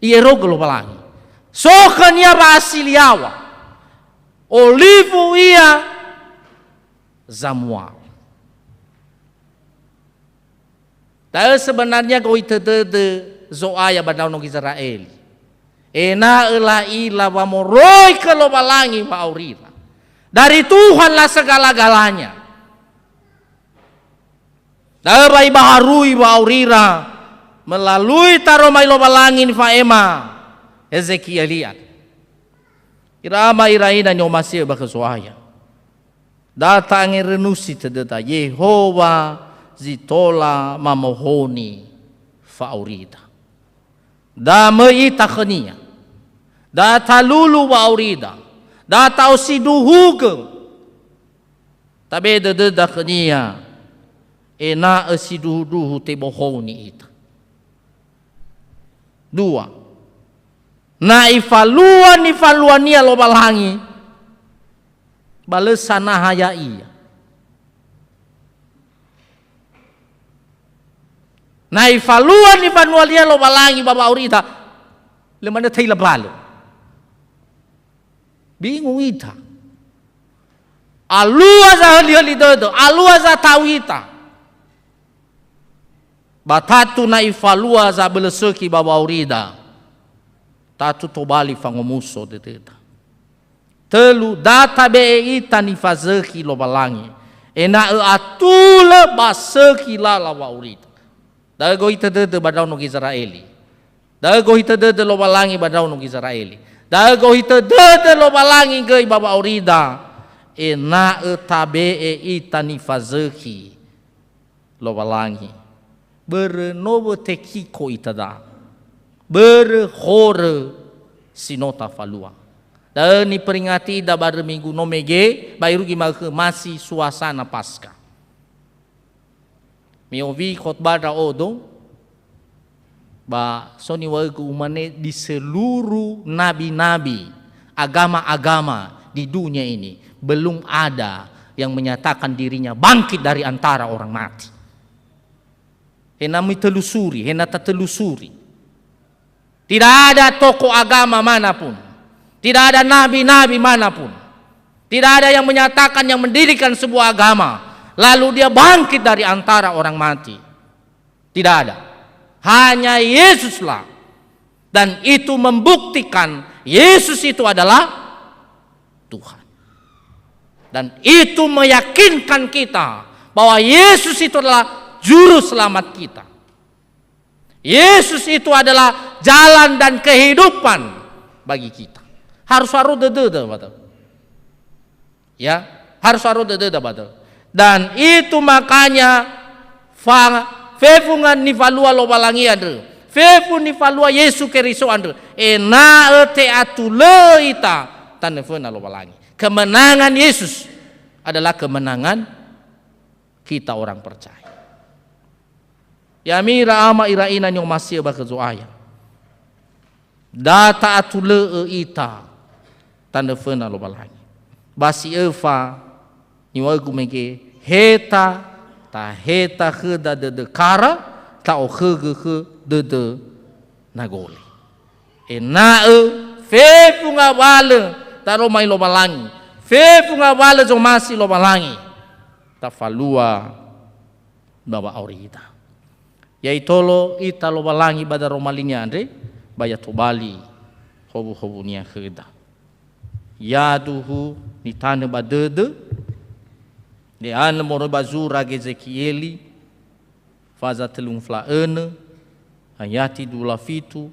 ierogö Lowalangi. So khönia wa'asili yaŵa. Olifu ia zamua. Da'ö sebenarnya goitö dödö Zo'aya ba ndraono Gizera'eli. Ena'ö la'ila wa moroi khö Lowalangi wa'aurira. Dari Tuhanlah segala-galanya. Da'ö wa ibaharui wa'aurira melalui taroma Lowalangi nifa'ema Hezekieli andrö. Ira ama ira ina ni'omasi'ö ba khö Zo'aya. Da ta'angerönusi tödöda, Yehowa zi tola mamohoni fa'aurida. Da möi ita khönia. Da talulu wa'aurida. Da ta'osindruhugö. Tabe'e dödöda khönia, ena'ö sindruhundruhu tebohouni ita. Dua, na ifalua nifaluania Lowalangi, ba lö sanaha ya'ia. Na ifalua nifaluania Lowalangi ba wa'aurida, lö manö taila mbalö. Bingung ita. Alua zahöli-höli dödö, alua zata'u ita. Ba tatu na ifalua zabölö sökhi ba wa'aurida, tatu tobali fangomuso dödöda. Tölu, da tabe'e ita nifazökhi Lowalangi, ena'ö atulö ba sökhi lala wa'aurida. Da'ö goitö dödö ba ndraono Gizera'eli. Da'ö goitö dödö Lowalangi ba ndraono Gizera'eli. Da'ö goitö dödö Lowalangi göi ba wa'aurida, ena'ö tabe'e ita nifazökhi Lowalangi. Börö no wötekiko ita da. Börö horö si no tafalua. Da'ö niperingati ida barö minggu no mege, ba irugi ma'ökhö masi suasana Paskah. Mi'owi khotbah ndra'odo, ba so niŵa'ögu umane, di seluruh nabi-nabi, agama-agama di dunia ini, belum ada yang menyatakan dirinya bangkit dari antara orang mati. Hena mitelusuri, hena tatelusuri. Tidak ada tokoh agama manapun. Tidak ada nabi-nabi manapun. Tidak ada yang menyatakan, yang mendirikan sebuah agama, lalu dia bangkit dari antara orang mati. Tidak ada. Hanya Yesuslah. Dan itu membuktikan Yesus itu adalah Tuhan. Dan itu meyakinkan kita bahwa Yesus itu adalah juru selamat kita. Yesus itu adalah jalan dan kehidupan bagi kita. Harus aro dödöda, ba da'ö. Ya, harus aro dödöda, ba da'ö. Dan itu makanya fa-, fefu nga-, nifalua Lowalangi andrö, fefu nifalua Yesu Keriso andrö, ena'ö te'atulö'ö ita tanö föna Lowalangi. Kemenangan Yesus adalah kemenangan kita orang percaya. Ya'ami ira ama ira ina ni'omasi'ö ba khö Zo'aya. Da ta'atulö'ö ita tanö föna Lowalangi. Ba si öfa niŵa'ögu mege, heta, taheta khöda dödö kara, ta'okhögö khö dödö nagole. Ena'ö fefu ngawalö taroma Lowalangi, fefu ngawalö zomasi Lowalangi. tafalua ba wa'aurida. Ya'itolo ita Lowalangi ba daroma linia andre, ba ya tobali howuhowunia khöda. Yaduhu nitanö ba dödö, de'anö moroi ba zura Gezekieli, faza telung fla önö, ayati dua fla fitu,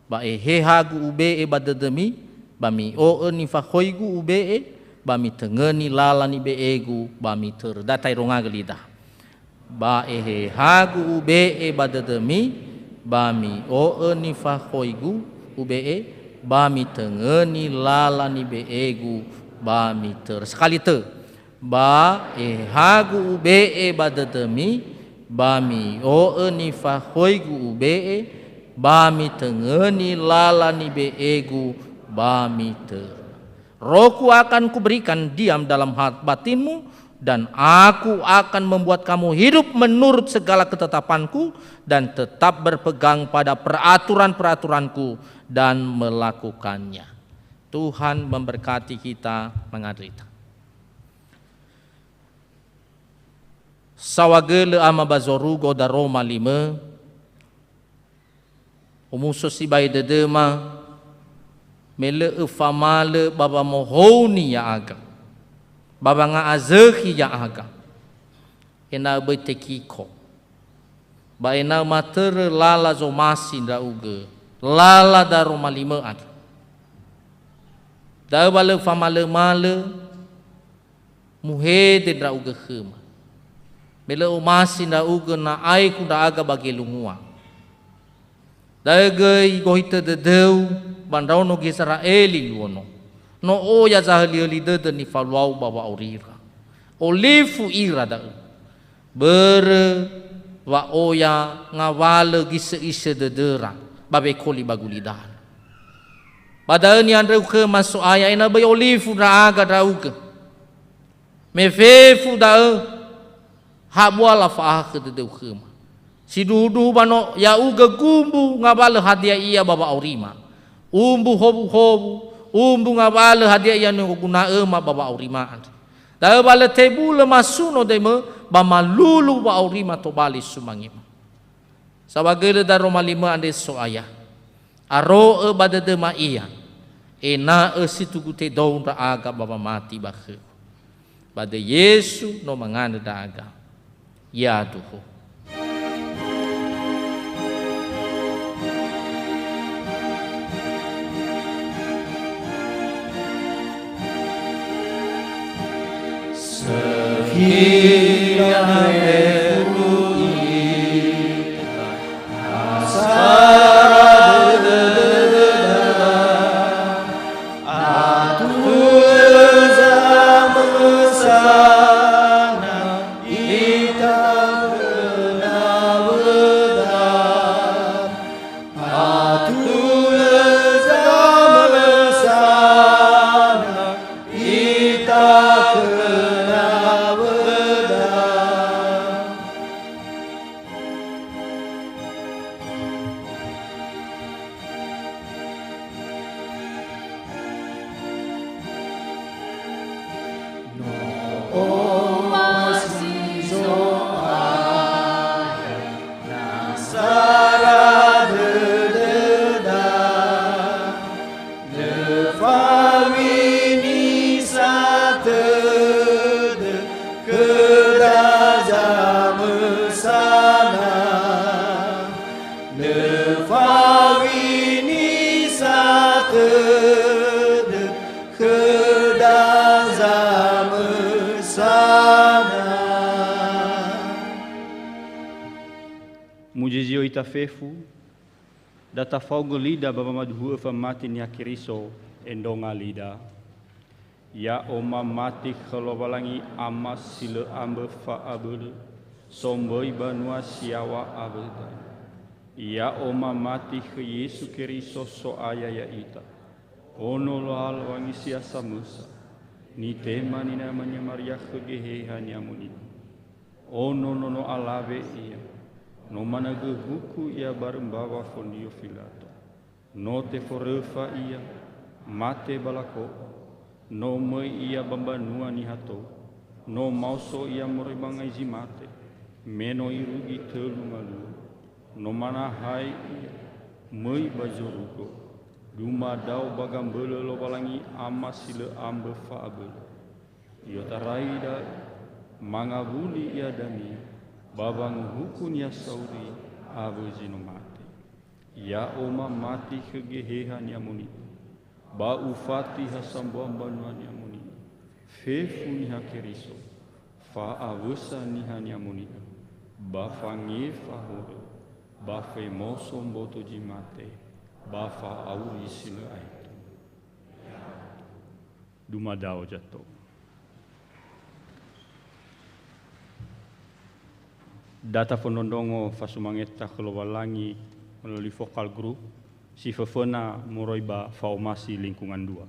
"Ba ehehagu ube'e ba dödömi, ba mi'o'ö nifakhoigu ube'e, ba mitöngöni lala nibe'egu, ba mitörö." Da taerongagö lida. "Ba ehehagu ube'e ba dödömi, ba mi'o'ö nifakhoigu ube'e, ba mitöngöni lala nibe'egu, ba mitörö." Sekali tö. "Ba ehehagu ube'e ba dödömi, ba mi'o'ö nifakhoigu ube'e, ba mitöngöni lala nibe'egu, ba mitörö. Rohku akan kuberikan diam dalam hat-, batinmu, dan Aku akan membuat kamu hidup menurut segala ketetapanku, dan tetap berpegang pada peraturan-peraturanku dan melakukannya." Tuhan memberkati kita, mangandrö ita. Saohagölö Ama ba zorugo daroma limö, omuso sibai dödöma, me lö öfamalö ba wamohouni ya'aga, ba wanga'azökhi ya'aga, ena'ö böi tekiko, ba ena'ö matörö lala zomasi ndra'ugö, lala daroma limö andrö. Da'ö wa lö famalömalö, muhede ndra'ugö khöma. Me lö omasi ndra'ugö na aekhu ndra'aga ba gelunguau. Da'ö göi gohitö dödöu ba ndraono Gizera'eli luo no. No oya zahöli-höli dödö nifaluau ba wa'aurira. Olifu ira da'ö. Börö wa oya ngawalö gisö'isö dödöra ba wekoli ba gulidanö. Ba da'ö ni'andröu khöma So'aya, ena'ö böi olifu ndra'aga ndra'ugö. Me fefu da'ö, habua lafa'ahakhö dödöu khöma. Sindruhundruhu ba no ya'ugö gumbu ngawalö hadia ia ba wa'aurima. Umbu howuhowu, umbu ngawalö hadia ia ni'oguna'öma ba wa'aurima andrö. Da'ö wa lö tebulö masuno döimö ba malulu wa'aurima tobali sumangema. Saohagölö daroma limö andre So'aya. Aro'ö ba dödöma ia, ena'ö situgu tedou ndra'aga ba wamati ba khöu. Ba döi Yesu no mangandrö ndra'aga. Yaduhu. Sehingga fefu ita asara dödöda, atulö zamösana ita khö nawöda. Atulö zamösana ita khö nawöda. No omasi Zo'aya, na sara dödöda, lö fawini satödö khöda zamösana. Lö fawini satödö khöda zamösana. Muzizio ita fefu, da tafaogö lida ba wamaduhu'ö famati Niha Keriso, endronga lida. Ya'o mamati khö Lowalangi Ama si lö ambö fa'abölö, somböi banua si yaŵa awöda. Ya'o mamati khö Yesu Keriso So'aya ya'ita, Ono Lowalangi si ha samösa, nitema ninamania Maria khö Geheha ni'amoni'ö. Ono nono alawe Ia, no managö huku Ia barö mbawa Fondio Filato. No teforöfa Ia, mate ba lako'o, no möi Ia ba mbanua niha tou. No maoso ia moroi ba ngai zi mate, me no irugi tölu ngaluo. No manahai ia, möi ba zorugo. Dumadao ba gambölö Lowalangi Ama si lö ambö fa'abölö. I'otarai da'ö, mangawuli ia dania, ba wanguhuku niha sauri awö zi no mate. Ya'o mamati khö Geheha Ni'amoni'ö, ba ufati ha sambua mbanua Ni'amoni'ö, fefu Niha Keriso, fa'awösa Niha Ni'amoni'ö, ba fangefa horö, ba femoso mboto zi mate, ba fa'auri si lö aetu. Dumadao zato. Da tafondrondrongo fasumangeta khö Lowalangi melalui focal group si föföna moroi ba fa'omasi lingkungan dua.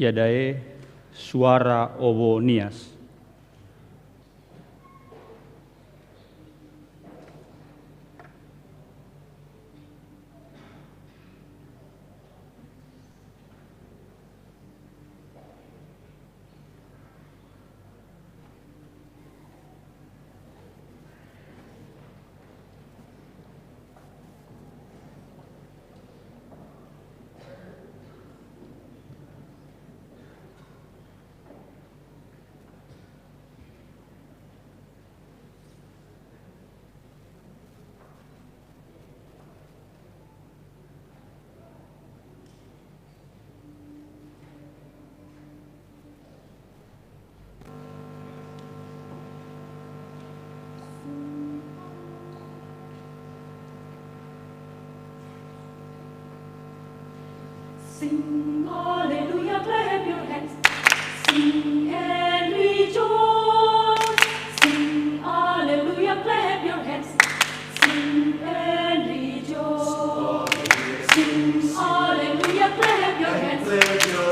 Iada'e suara owo Nias. Sing hallelujah, clap your hands. Sing and rejoice. Sing hallelujah, clap your hands. Sing and rejoice. Sing hallelujah, clap your hands. Sing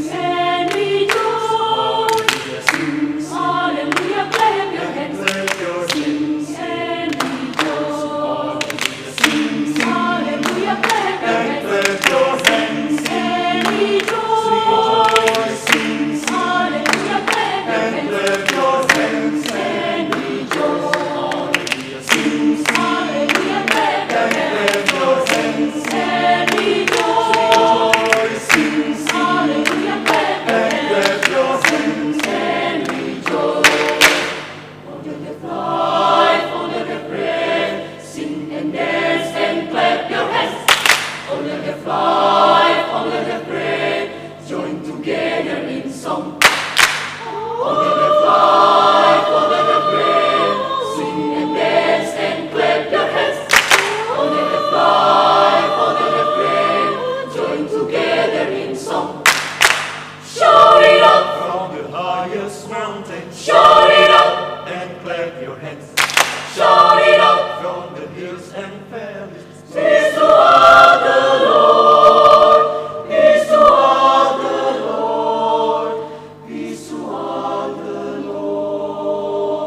and rejoice. Sing hallelujah, clap your hands. Sing and rejoice. Sing hallelujah, clap your hands. Sing and rejoice. Sing hallelujah, clap your hands. Sing and rejoice. Sing and dance and clap your hands. All the life, all the breath, join together in song. All the life, all the breath, sing and dance and clap your hands. All the life, all the breath, join together in song. Shout it out from the highest mountain. Shout it out and clap your hands. Shout it out from the hills and valleys. Peace to all the Lord, peace to all the Lord, peace to all the Lord.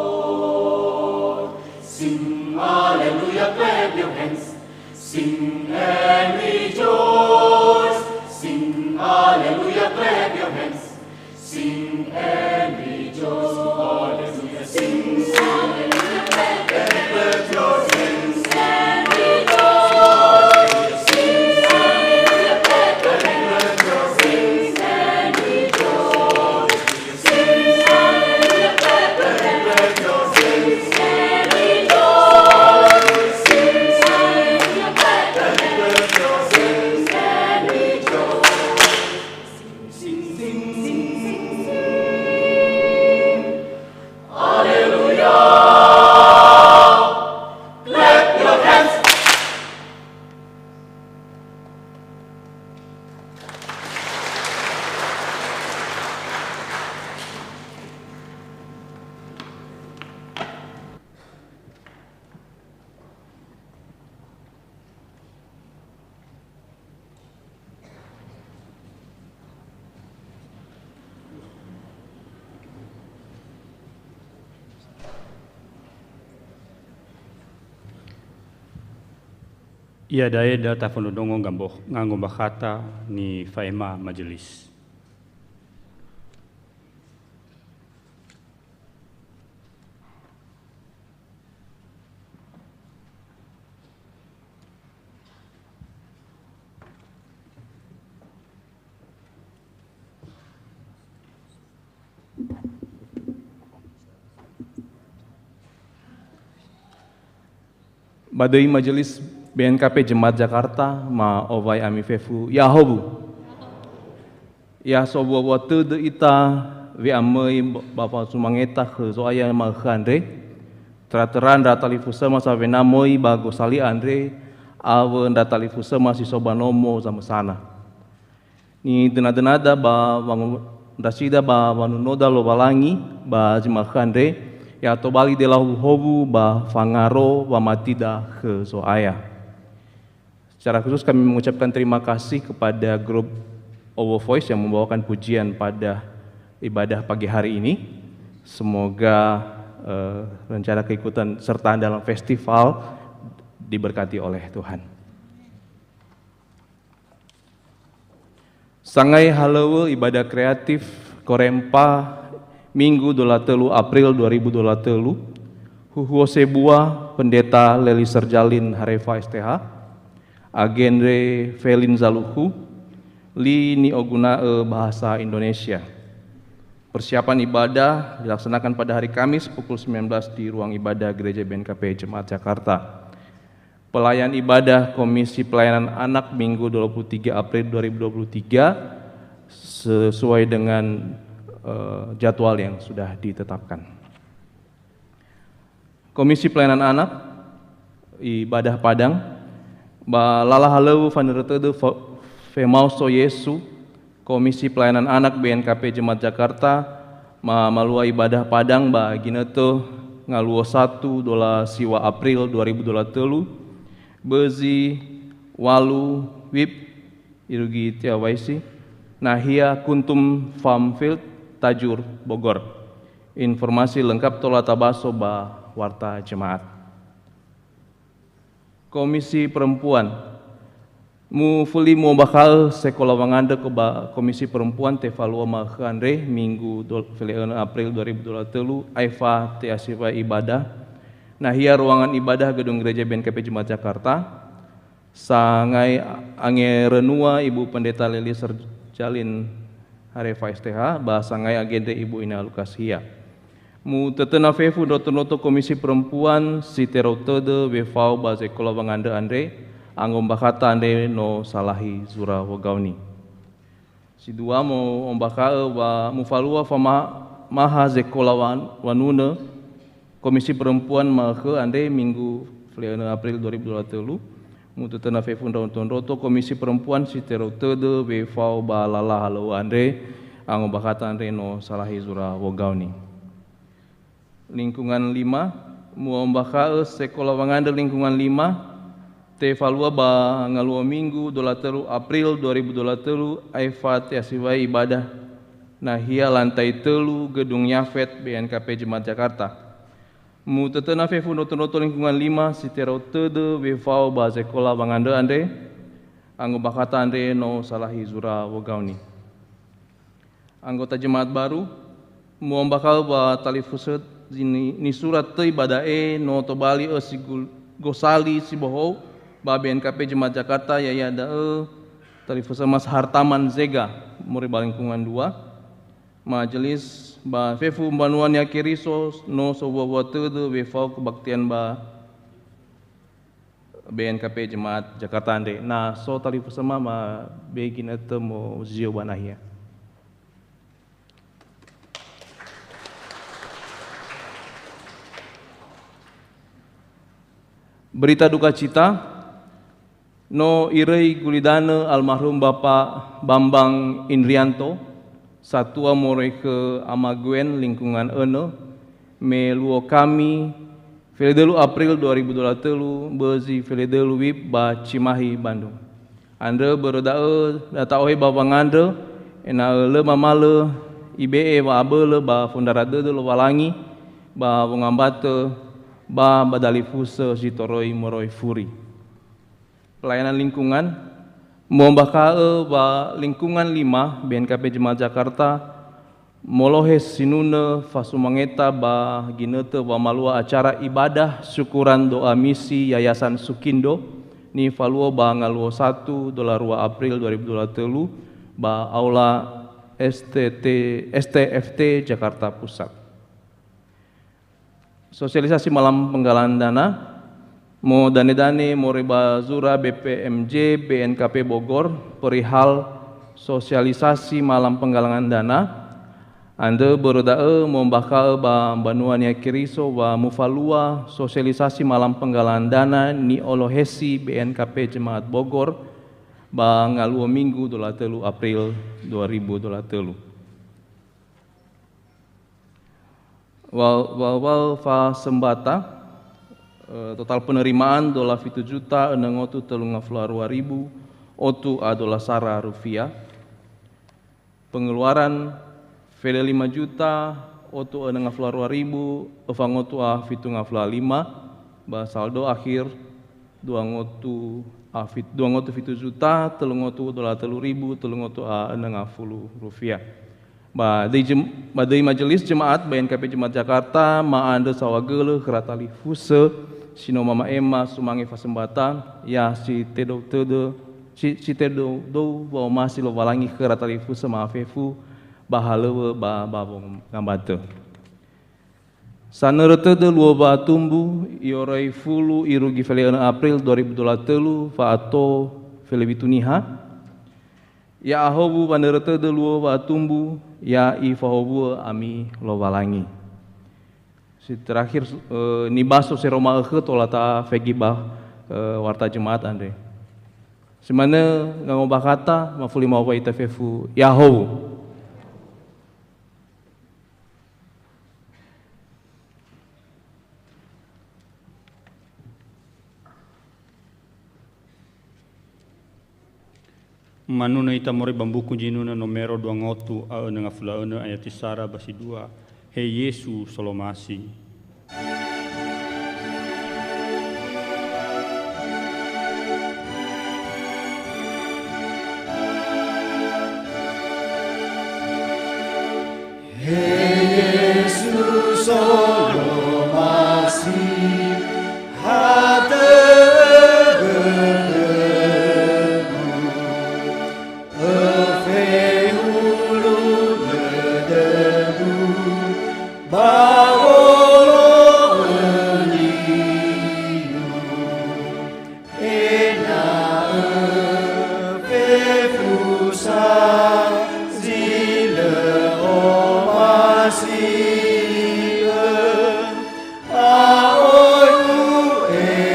Sing hallelujah, clap your hands. Sing and rejoice. Sing hallelujah, clap your hands. Sing and rejoice. Hallelujah. Sing, sing, hallelujah, clap, clap, clap your hands. Sing and rejoice. Sing, hallelujah, clap, clap, clap your hands. Sing and rejoice. Hallelujah! Clap your hands. Iada'e da tafondrondrongo ngambo-, ngangombakhata nifa'ema majelis. Ba döi Majelis B N K P Jemaat Jakarta, ma'owai ami fefu, ya'ahowu. Ya sowua-wua tödö ita we'amöi ba, ba fazumangeta khö Zo'aya ma'ökhö andre, töra-töra ndra talifusöma sawena möi ba gosali andre, awö ndra talifusöma si so ba nomo zamösana. Nidöna-dönada ba wangondrasida ba wanunoda Lowalangi ba zi ma'ökhö andre, ya tobali dela howuhowu ba fangaro wamatida khö Zo'aya. Secara khusus kami mengucapkan terima kasih kepada grup Our Voice yang membawakan pujian pada ibadah pagi hari ini. Semoga eh, rencana keikutsertaan dalam festival diberkati oleh Tuhan. Sangai halöŵö ibadah kreatif Korempa Minggu dola telu April dua ribu dua puluh telu, huhuo sebua Pendeta Leli Serjalin Harefa S T H, Agendre Felin Zaluhu, li ni'oguna'ö bahasa Indonesia. Persiapan ibadah dilaksanakan pada hari Kamis pukul sembilan belas di ruang ibadah Gereja B N K P Jemaat Jakarta. Pelayan ibadah Komisi Pelayanan Anak Minggu dua puluh tiga April dua ribu dua puluh tiga sesuai dengan eh, jadwal yang sudah ditetapkan. Komisi Pelayanan Anak, Ibadah Padang, ba lala halöŵö fanörö tödö fe-, femaoso Yesu, Komisi Pelayanan Anak B N K P Jemaat Jakarta, ma-, malua ibadah Padang ba ginötö ngaluo satu dola siwa April dua ribu dua puluh telu, bözi walu wib irugi Tiawaisi, nahia Kuntum Farmfield, Tajur, Bogor. Informasi lengkap tola tabaso ba Warta Jemaat. Komisi Perempuan. Mufuli mu'ombakha'ö sekola wangandrö ko ba Komisi Perempuan tefalua ma'ökhö andre, Minggu dol-, fele'önö April dua ribu dua puluh telu, aefa te'asiwai ibadah. Nahia ruangan ibadah Gedung Gereja B N K P Jemaat Jakarta. Sangai angerönua Ibu Pendeta Leli Serjalin Harefa S T H, ba sangai agendre Ibu Ina Lukas Hia. Mutötöna fefu ndroto-ndroto Komisi Perempuan si terou tödö wefao ba zekola wangandrö andre, angombakhata andre no salahi zura wogaoni. Si dua, mo'ombakha'ö wa mufalua fama-, maha zekola wan-, wanunö Komisi Perempuan ma'ökhö andre Minggu fele'önö April dua ribu dua puluh telu, mutötöna fefu ndroto-ndroto Komisi Perempuan si terou tödö wefao ba lala halöŵö andre, angombakhata andre no salahi zura wogaoni. Lingkungan lima, mu'ombakha'ö sekola wangandrö lingkungan lima, tefalua ba ngaluo Minggu dola telu April dua ribu dua puluh telu, aefa te'asiwai ibadah, nahia lantai tölu Gedung Yafet B N K P Jemaat Jakarta. Mutötöna fefu ndroto-ndroto lingkungan lima si terou tödö wefao ba zekola wangandrö andre, angombakhata andre no salahi zura wogaoni. Anggota jemaat baru, mu'ombakha'ö wa talifusö zi ni-, nisura töi ba da'e no tobali ösi gul-, gosali si bohou ba B N K P Jemaat Jakarta, ya'ia da'ö talifusö Mas Hartaman Zega, moroi ba lingkungan dua, majelis ba fefu mbanua Niha Keriso no sowua-wua tödö wefao kebaktian ba B N K P Jemaat Jakarta andre. Na so talifusö ma, ma be ginötö mozio ba nahia. Berita duka cita, no iröi gulidanö almarhum Bapa Bambang Indrianto, satua moroi khö Ama Gwen lingkungan önö, me luo kami, feledölu April dua ribu dua puluh telu, bözi feledölu wib ba Cimahi, Bandung. Andrö börö da'ö, da ta'ohe ba wangandrö, ena'ö lö mamalö ibe'e wa'abölö ba fondara dödö Lowalangi, ba wongambatö, ba ba dalifusö si toröi moroi furi. Pelayanan lingkungan, mu'ombakha'ö wa lingkungan lima B N K P Jemaat Jakarta, molohe sinunö fasumangeta ba ginötö wamalua acara ibadah syukuran doa misi Yayasan Sukindo, nifaluo ba ngaluo satu dola rua April dua ribu dua puluh telu, ba Aula S T T, S T F T Jakarta Pusat. Sosialisasi malam penggalan dana, modane-dane moroi ba zura B P M J B N K P Bogor perihal sosialisasi malam penggalangan dana. Andrö börö da'ö mu'ombakha'ö ba mbanua Niha Keriso wa mufalua sosialisasi malam penggalangan dana ni'olohesi B N K P Jemaat Bogor ba ngaluo Minggu dola telu April dua ribu dua puluh telu. Wa-, wa-, wa-, fasembata, eh, total penerimaan dola fitu juta enam ngotu telung afulu arua ribu otu a dola sara rufiah. Pengeluaran, fele lima juta otu enam ngafulu rua ribu öfa ngotu a fitu ngafulu lima, ba saldo akhir dua ngotu a fit-, dua ngotu fitu juta telu ngotu dua telu ribu telu ngotu a enam ngafulu rufiah. Ba döi jem-, ba döi majelis jemaat ba N K P Jemaat Jakarta ma'andrö saohagölö khöra talifusö si no mama'ema sumange fasembatan, ya si tedou tödö, si, si tedou-dou wa'omasi Lowalangi khöra talifusö ma'afefu ba halöŵö ba, ba wongambatö. Sanörö tödö luo wa'atumbu, i'orai fulu irugi fele önö April dua ribu dua telu, fa'ato fele witu niha. Ya'ahowu wanörö tödö luo wa'atumbu, ya ifahowu'ö ami Lowalangi. Si terakhir, eh, nibaso sero ma'ökhö tola tafaigi ba, eh, warta jemaat andre. Si manö ngango bakata, mafuli mawai tafefu, ya'ahowu. Manunö ita moroi ba mbuku zinunö nomero dua ngotu a önö ngafulu a önö ayati sara ba si dua. He Yesu Solomasi. He Yesu Solomasi, hatö khögu, öfehulu dödögu, ba wolo'ö li-Gu. Ena'ö fefu sa zi lö omasi'ö, ba oi u'erogö.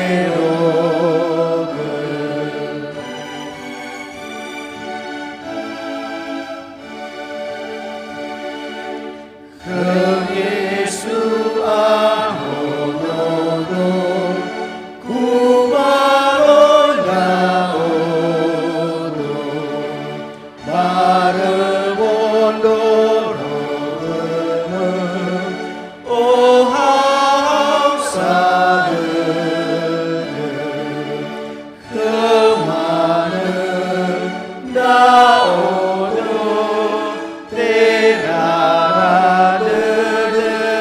Khö Yesu ahonodo, kumaloi ndra'odo, barö wondrorogömö, ohahau sa dödö. Khöu manö ndra'odo, terara dödögu,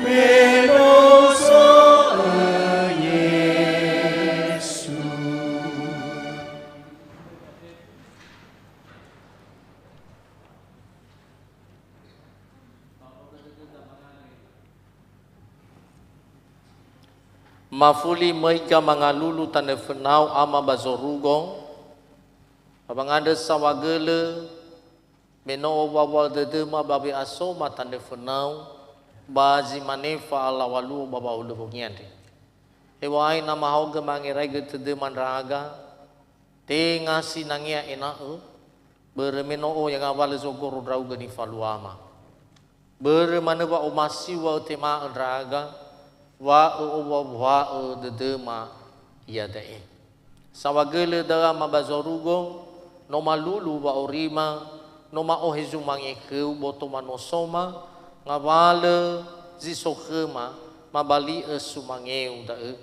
me no so'ö Yesu. Mafuli möiga mangalulu tanö fönau ama ba zorugo, ba wangandrö saohagölö, me no owuawua'ö dödöma ba we'asoma tanö fönau, ba zi mane fa'alaŵa luo ba wa'aulö wongi andre. Heŵa'ae na mahaogö mangeraigö tödöma ndra'aga, tenga sinangea ena'ö, börö me no oya ngawalö zogoro ndra'ugö nifaluama. Börö manö wa'omasiu wa ötema'ö ndra'aga, wa ö'owuawua'ö dödöma iada'e. Saohagölö da'ö ama ba zorugo, no malulu wa'aurima, no ma'ohe zumange khöu boto manosoma, ngawalö zi so khöma, mabali'ö sumangeu da'ö.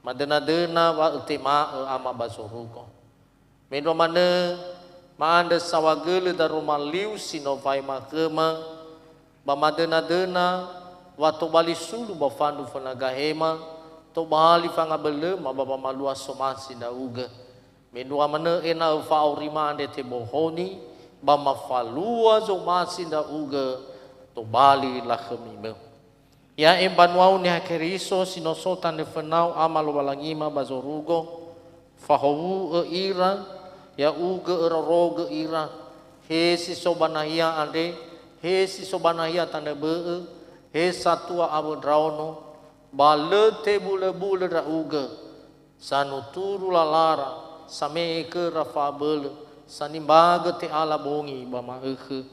Madönadöna wa ötema'ö ama ba zorugo. Mendrua manö, ma'andrö saohagölö daroma liu si no faema khöma, ba madönadöna wa tobali sulu ba fandu föna gahema, tobali fangabölöma ba wamalua somasi ndra'ugö. Mendrua manö ena'ö fa'aurima andre tebohoni, ba mafalua zomasi ndra'ugö tobali lakhömimö. Ya'e mbanuau Niha Keriso si no so tanö fönau Ama Lowalangima ba zorugo, fahowu'ö ira, ya'ugö örörögö ira, he si so ba nahia andre, he si so ba nahia tanö bö'ö, he satua awö ndraono, ba lö tebulöbulö ndra'ugö, sanuturu lalara, same'e khöra fa'abölö, sanimbagö te'ala bongi ba ma'ökhö.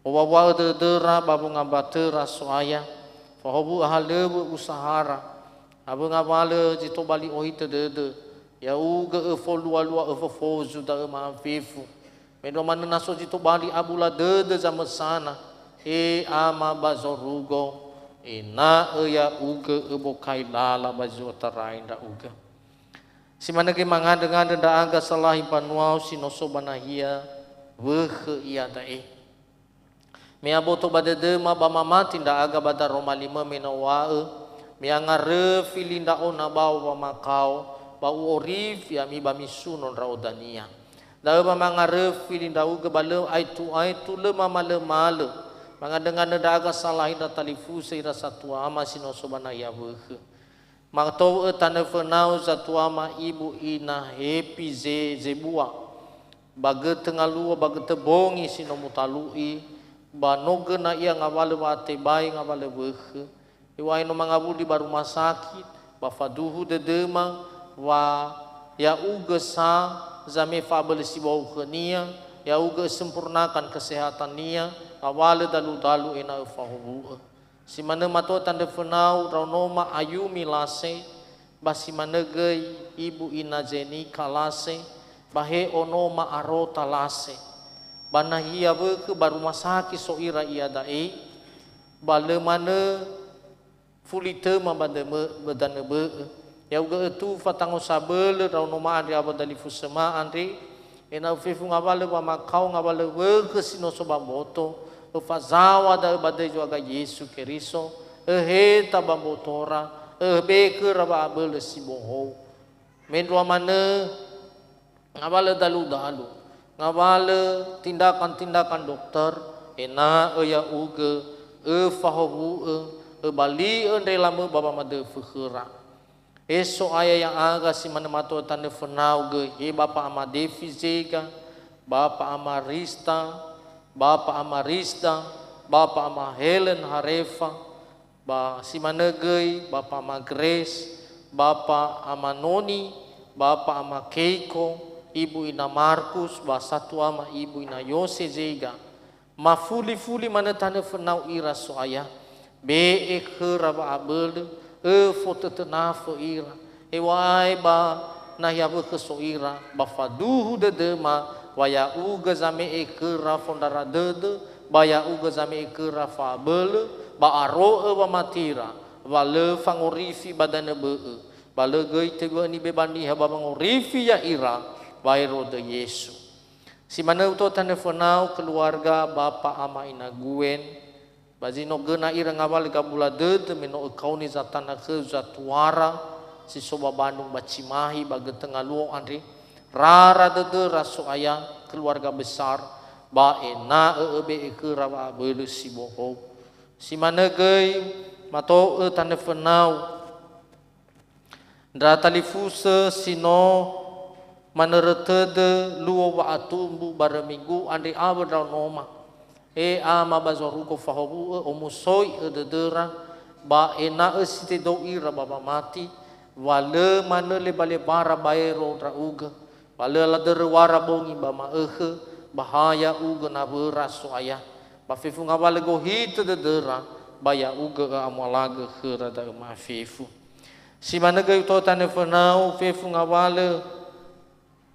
Owuawua'ö dödöra ba wongambatöra So'aya, fahowu'ö halöŵö usahara, awö ngawalö zi tobali ohitö dödö, ya'ugö öfolualua öfofozu da'ö ma'afefu. Mendrua manö na so zi tobali abula dödö zamösana, he ama ba zorugo, ena'ö ya'ugö öbokai lala ba zi otarai ndra'ugö. Si manö göi mangandrö-ngandrö ndra'aga salahi mbanuau si no so ba nahia wökhö iada'e. Me aboto ba dödöma ba mamati ndra'aga ba daroma limö me no wa'ö, me angaröfi li ndra'o na bao wamakao, ba u'orifi ami ba misuno ndra'o dania. Da'ö ba mangaröfi li ndra'ugö ba lö aetu-aetu lö mamalömalö, mangandrö-ngandrö ndra'aga salahi ndra talifusö ira satua ama si no so ba nahia wökhö. Matou'ö tanö fönau zatua ma'ibu ina hepi ze zebua, ba götö ngaluo, ba götö bongi si no mutalu'i, ba no göna ia ngawalö wa'atebai ngawalö wökhö. Hew̃a'ae no mangawuli ba rumah sakit, ba faduhu dödöma wa ya'ugö sa zame'e fa'abölö si bohou khönia, ya'ugö ösempurnakan kesehatannia, ngawalö dalu-dalu ena'ö fahowu'ö. Si manö mato tanö fönau raonoma ayumi lase, ba si manö göi ibu ina Zenika lase, ba he onoma Arota lase. Ba nahia wökhö ba rumah sakit so ira iada'e, ba lö manö fuli töma ba dömö-, ba danö bö'ö. Ya'ugö ötufa tango sabölö raonoma andre awö dalifusöma andre, ena'ö fefu ngawalö wamakao ngawalö wökhö si no so ba mboto, öfazaŵa da'ö ba döi zo'aga Yesu Keriso, öheta ba mbotora, öbe khöra wa'abölö si bohou. Mendrua manö ngawalö dalu-dalu, ngawalö tindakan-tindakan dokter, ena'ö ya'ugö öfahowu'ö, öbali'ö ndrelamö ba wamadöfö khöra. He So'aya ya'aga si manö mato tanö fönau göi, he Bapa Ama Defi Zega, Bapa Ama Rista, Bapa Ama Risda, Bapa Ama Helen Harefa, ba si manö göi Bapa Ama Grace, Bapa Ama Noni, Bapa Ama Keiko, Ibu Ina Markus, ba satua ma'ibu Ina Yose Zega. Mafuli-fuli manö tanö fönau ira So'aya. Be'e khöra wa'abölö, öfotötönafö ira. Hew̃a'ae ba nahia wökhö so ira, ba faduhu dödöma wa ya'ugö zame'e khöra fondrara dödö, ba ya'ugö zame'e khöra fa'abölö, ba aro'ö wamatira, wa lö fangorifi ba danö bö'ö, ba lö göi tebö'ö nibebaniha ba wangorifi ya'ira, baero döi Yesu. Si manö uto tanö fönau keluarga Bapa Ama Ina Gwen, ba zi no göna ira ngawalö gabula dödö me no ökaoni zatana khöu zatuara si so ba Bandung ba Cimahi ba götö ngaluo andre, rara dödöra So'aya keluarga besar, ba ena'ö öbe'e khöra wa'abölö si bohou. Si manö göi mato'ö tanö fönau ndra talifusö si no manörö tödö luo wa'atumbu barö minggu andre awö ndraonoma. He Ama ba zorugo fahowu'ö, omusoi'ö dödöra, ba ena'ö si tedou ira ba wamati, wa lö manö lebalebara baero ndra'ugö, ba lö ladöröwara bongi ba ma'ökhö, ba ha ya'ugö nawöra So'aya, ba fefu ngawalö gohitö dödöra, ba ya'ugö ö'amualagö khöra da'ö ma'afefu. Si manö göi uto tanö fönau fefu ngawalö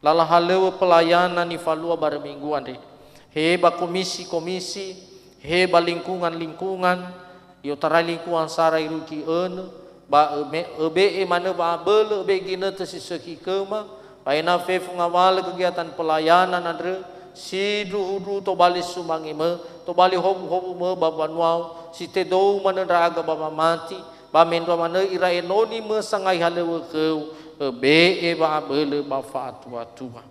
lala halöŵö pelayana nifalua barö minggu andre. He ba komisi-komisi, he ba lingkungan-lingkungan, i'otarai lingkungan sara irugi önö, ba öme-, öbe'e manö wa'abölö, öbe'e ginötö si sökhi khöma, ba ena'ö fefu ngawalö kegiatan pelayanan andrö, sindruhu-ndruhu tobali sumangemö, tobali howuhowumö ba mbanuau, si tedou manö ndra'aga ba wamati, ba mendrua manö ira enoni mö sangai halöŵö khöu, öbe'e wa'abölö ba fa'atuatua.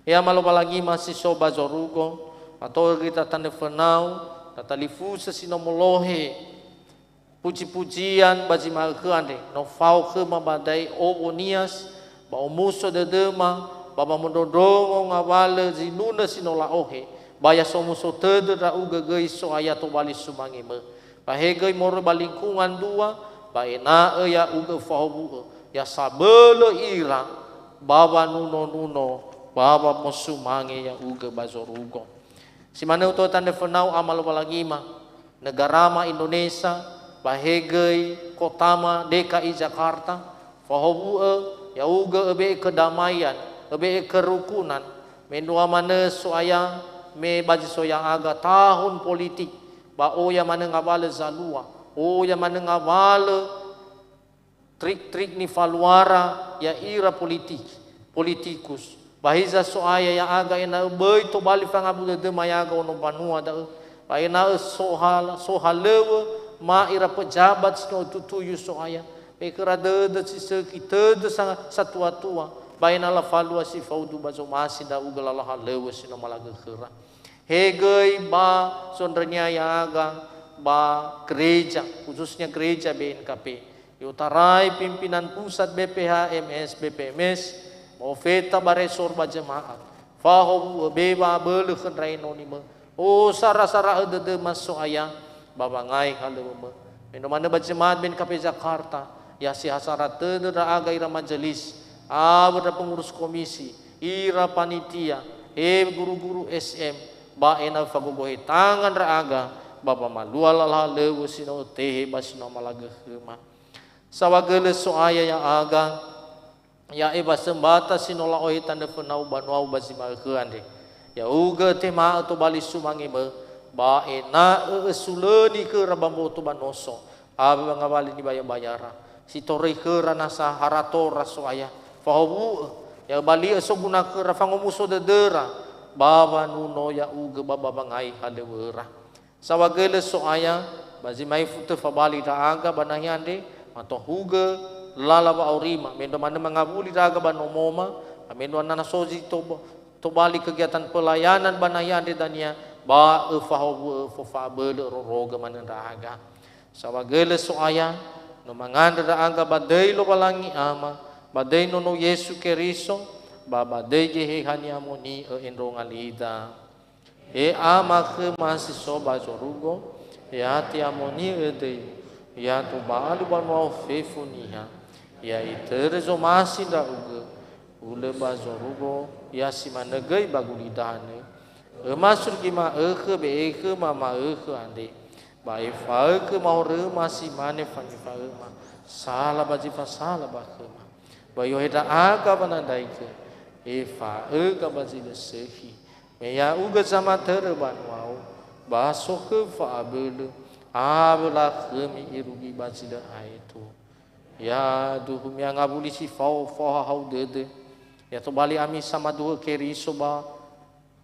He Ama Lowalangima si so ba zorugo, mato'ö göi tanö fönau, ndra talifusö si no molohe puji-pujian ba zi ma'ökhö andre, no fao khöma ba da'e owo Nias, ba omuso dödöma, ba mamondrondrongo ngawalö zinunö si no la'ohe, ba ya somuso tödö ndra'ugö göi So'aya tobali sumangemö. Ba he göi moroi ba lingkungan dua, ba ena'ö ya'ugö fahowu'ö, ya sabölö ira, ba wanuno-nuno, ba wamosumange ya'ugö ba zorugo. Si manö uto tanö fönau Ama Lowalangima, negarama Indonesia, ba he göi kotama D K I Jakarta, fahowu'ö, ya'ugö öbe'e kedamaian, öbe'e kerukunan, Mendrua manö So'aya, me ba zi so ya'aga tahun politik, ba oya manö ngawalö zalua, oya manö ngawalö trik-trik nifaluara ya'ira politik, politikus. Ba hiza So'aya ya'aga ena'ö böi tobali fangabu dödöma ya'aga ono mbanua da'ö, ba ena'ö sohal-, sohalöŵö ma ira pejabat si no ötutuyu So'aya, me khöra dödö si sökhi, tödö sa-, satua-tua, ba ena'ö lafalua si faudu ba zomasi ndra'ugö lala halöŵö si no malaga khöra. He göi ba zondrönia ya'aga ba gereja, khususnya gereja B N K P. I'otarai pimpinan pusat B P H M S, B P M S, ba ofeta ba resor ba jemaat. Fahowu'ö be wa'abölö khö ndra enonimö. Osara-sara'ö dödöma So'aya ba wangai halöŵömö. Mendrua manö ba jemaat B N K P Jakarta, ya si hasara tödö ndra'aga ira majelis, awö ndra pengurus komisi, ira panitia, he guru-guru S M, ba ena'ö fagogohe tanga ndra'aga ba wamalua lala halöŵö si no ötehe ba si no malaga khöma. Saohagölö So'aya ya'aga, ya'e wasömbata si no la'ohe tanö fönau banuau ba zi ma'ökhö andre. Ya'ugö ötema'ö tobali sumangemö, ba ena'ö ösulöni khöra ba mboto ba noso, awö ba ngawalö nibayabaya ra. Si toröi khöra nasa haratora So'aya. Fahowu'ö, ya öbali'ö soguna khöra, fangomuso dödöra, ba wanuno ya'ugö ba, ba wangai halöŵöra. Saohagölö So'aya, ba zi ma'ifu tö fabali ndra'aga ba nahia andre, matohugö lala wa'aurima, mendrua manö mangawuli ndra'aga ba nomoma, ba mendrua na so zi tob-, tobali kegiatan pelayanan ba nahia andre dania, ba öfahowu'ö föfa'abölö rorogö manö ndra'aga. Saohagölö So'aya, no mangandrö ndra'aga ba döi Lowalangi Ama, ba döi Nono Yesu Keriso, ba ba döi Geheha Ni'amoni'ö endronga lida. He Ama khöma si so ba zorugo, ya te'amoni'ö döi-Mu, ya tobalu banua-U fefu niha, ya itörö zomasi ndra'ugö, hulö ba zorugo, ya si manö göi ba gulidanö. Öma surgi ma'ökhö be'e khöma ma'ökhö andre, ba efa'ö khöma horöma si mane fanefa'öma, sala ba zi fasala ba khöma. Ba i'ohe ndra'aga wanandraigö, efa'öga ba zi lö sökhi. Me ya'ugö zamatörö banua-U, ba so khöu fa'abölö, awö lakhömi irugi ba zi lö aetu. Ya duhu mi'angawuli si fao fao hahau dödö, ya tobali ami samaduhu'ö Keriso ba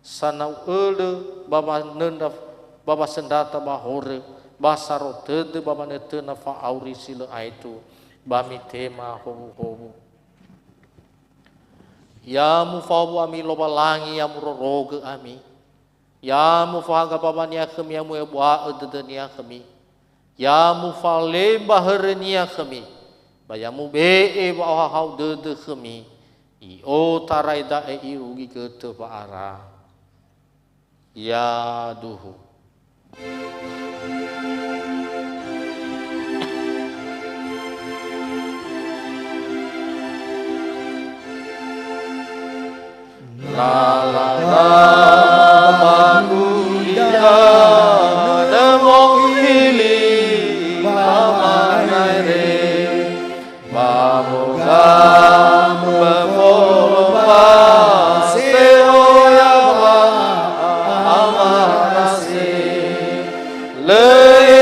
sanau ölö ba wanöndra, ba wasöndrata ba horö, ba saro tödö ba wanötöna fa'auri si lö aetu, ba mitema howuhowu. Ya mufahowu ami Lowalangi, ya murorogö ami. Ya mufahaga bawa-Nia khömi, ya mu'ebua'ö dödö-Nia khömi. Ya mufalemba hörö-Nia khömi. Ba ya mube'e wa'ohahau dödö khömi. I'otarai da'e irugi götö wa'ara. Ya duhu. Lala ba gulidanö mohili ba manaere. Ba moga möfolombase oya wa'amarase. Lö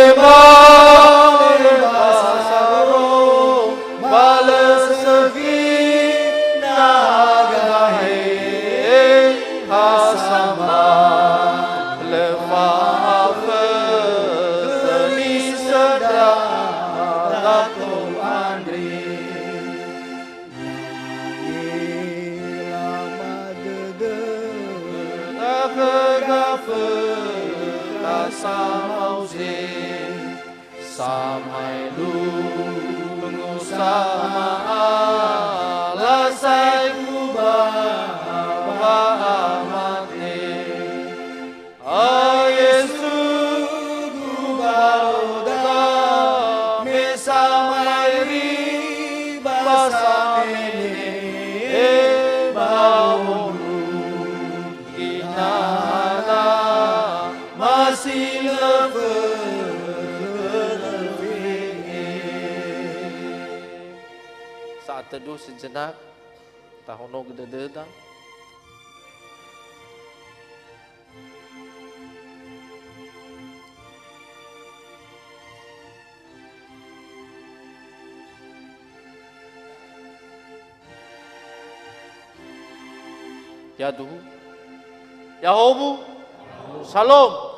ebale ba saro, ba lö sökhi na gahe. Ha sama lö fa'afökhö nisöndra dato andre. Ya'e lamadödö. Takhö gafökha samaoze. Samaelungu sama'ala saekhu ba wa'amate. A Yesu, gubaloda, me samaeri ba samene ba wondru. Inana masilö fökhö. Saat teduh sejenak, tahonogö dödöda. Yaduhu. Yahowu. Salom.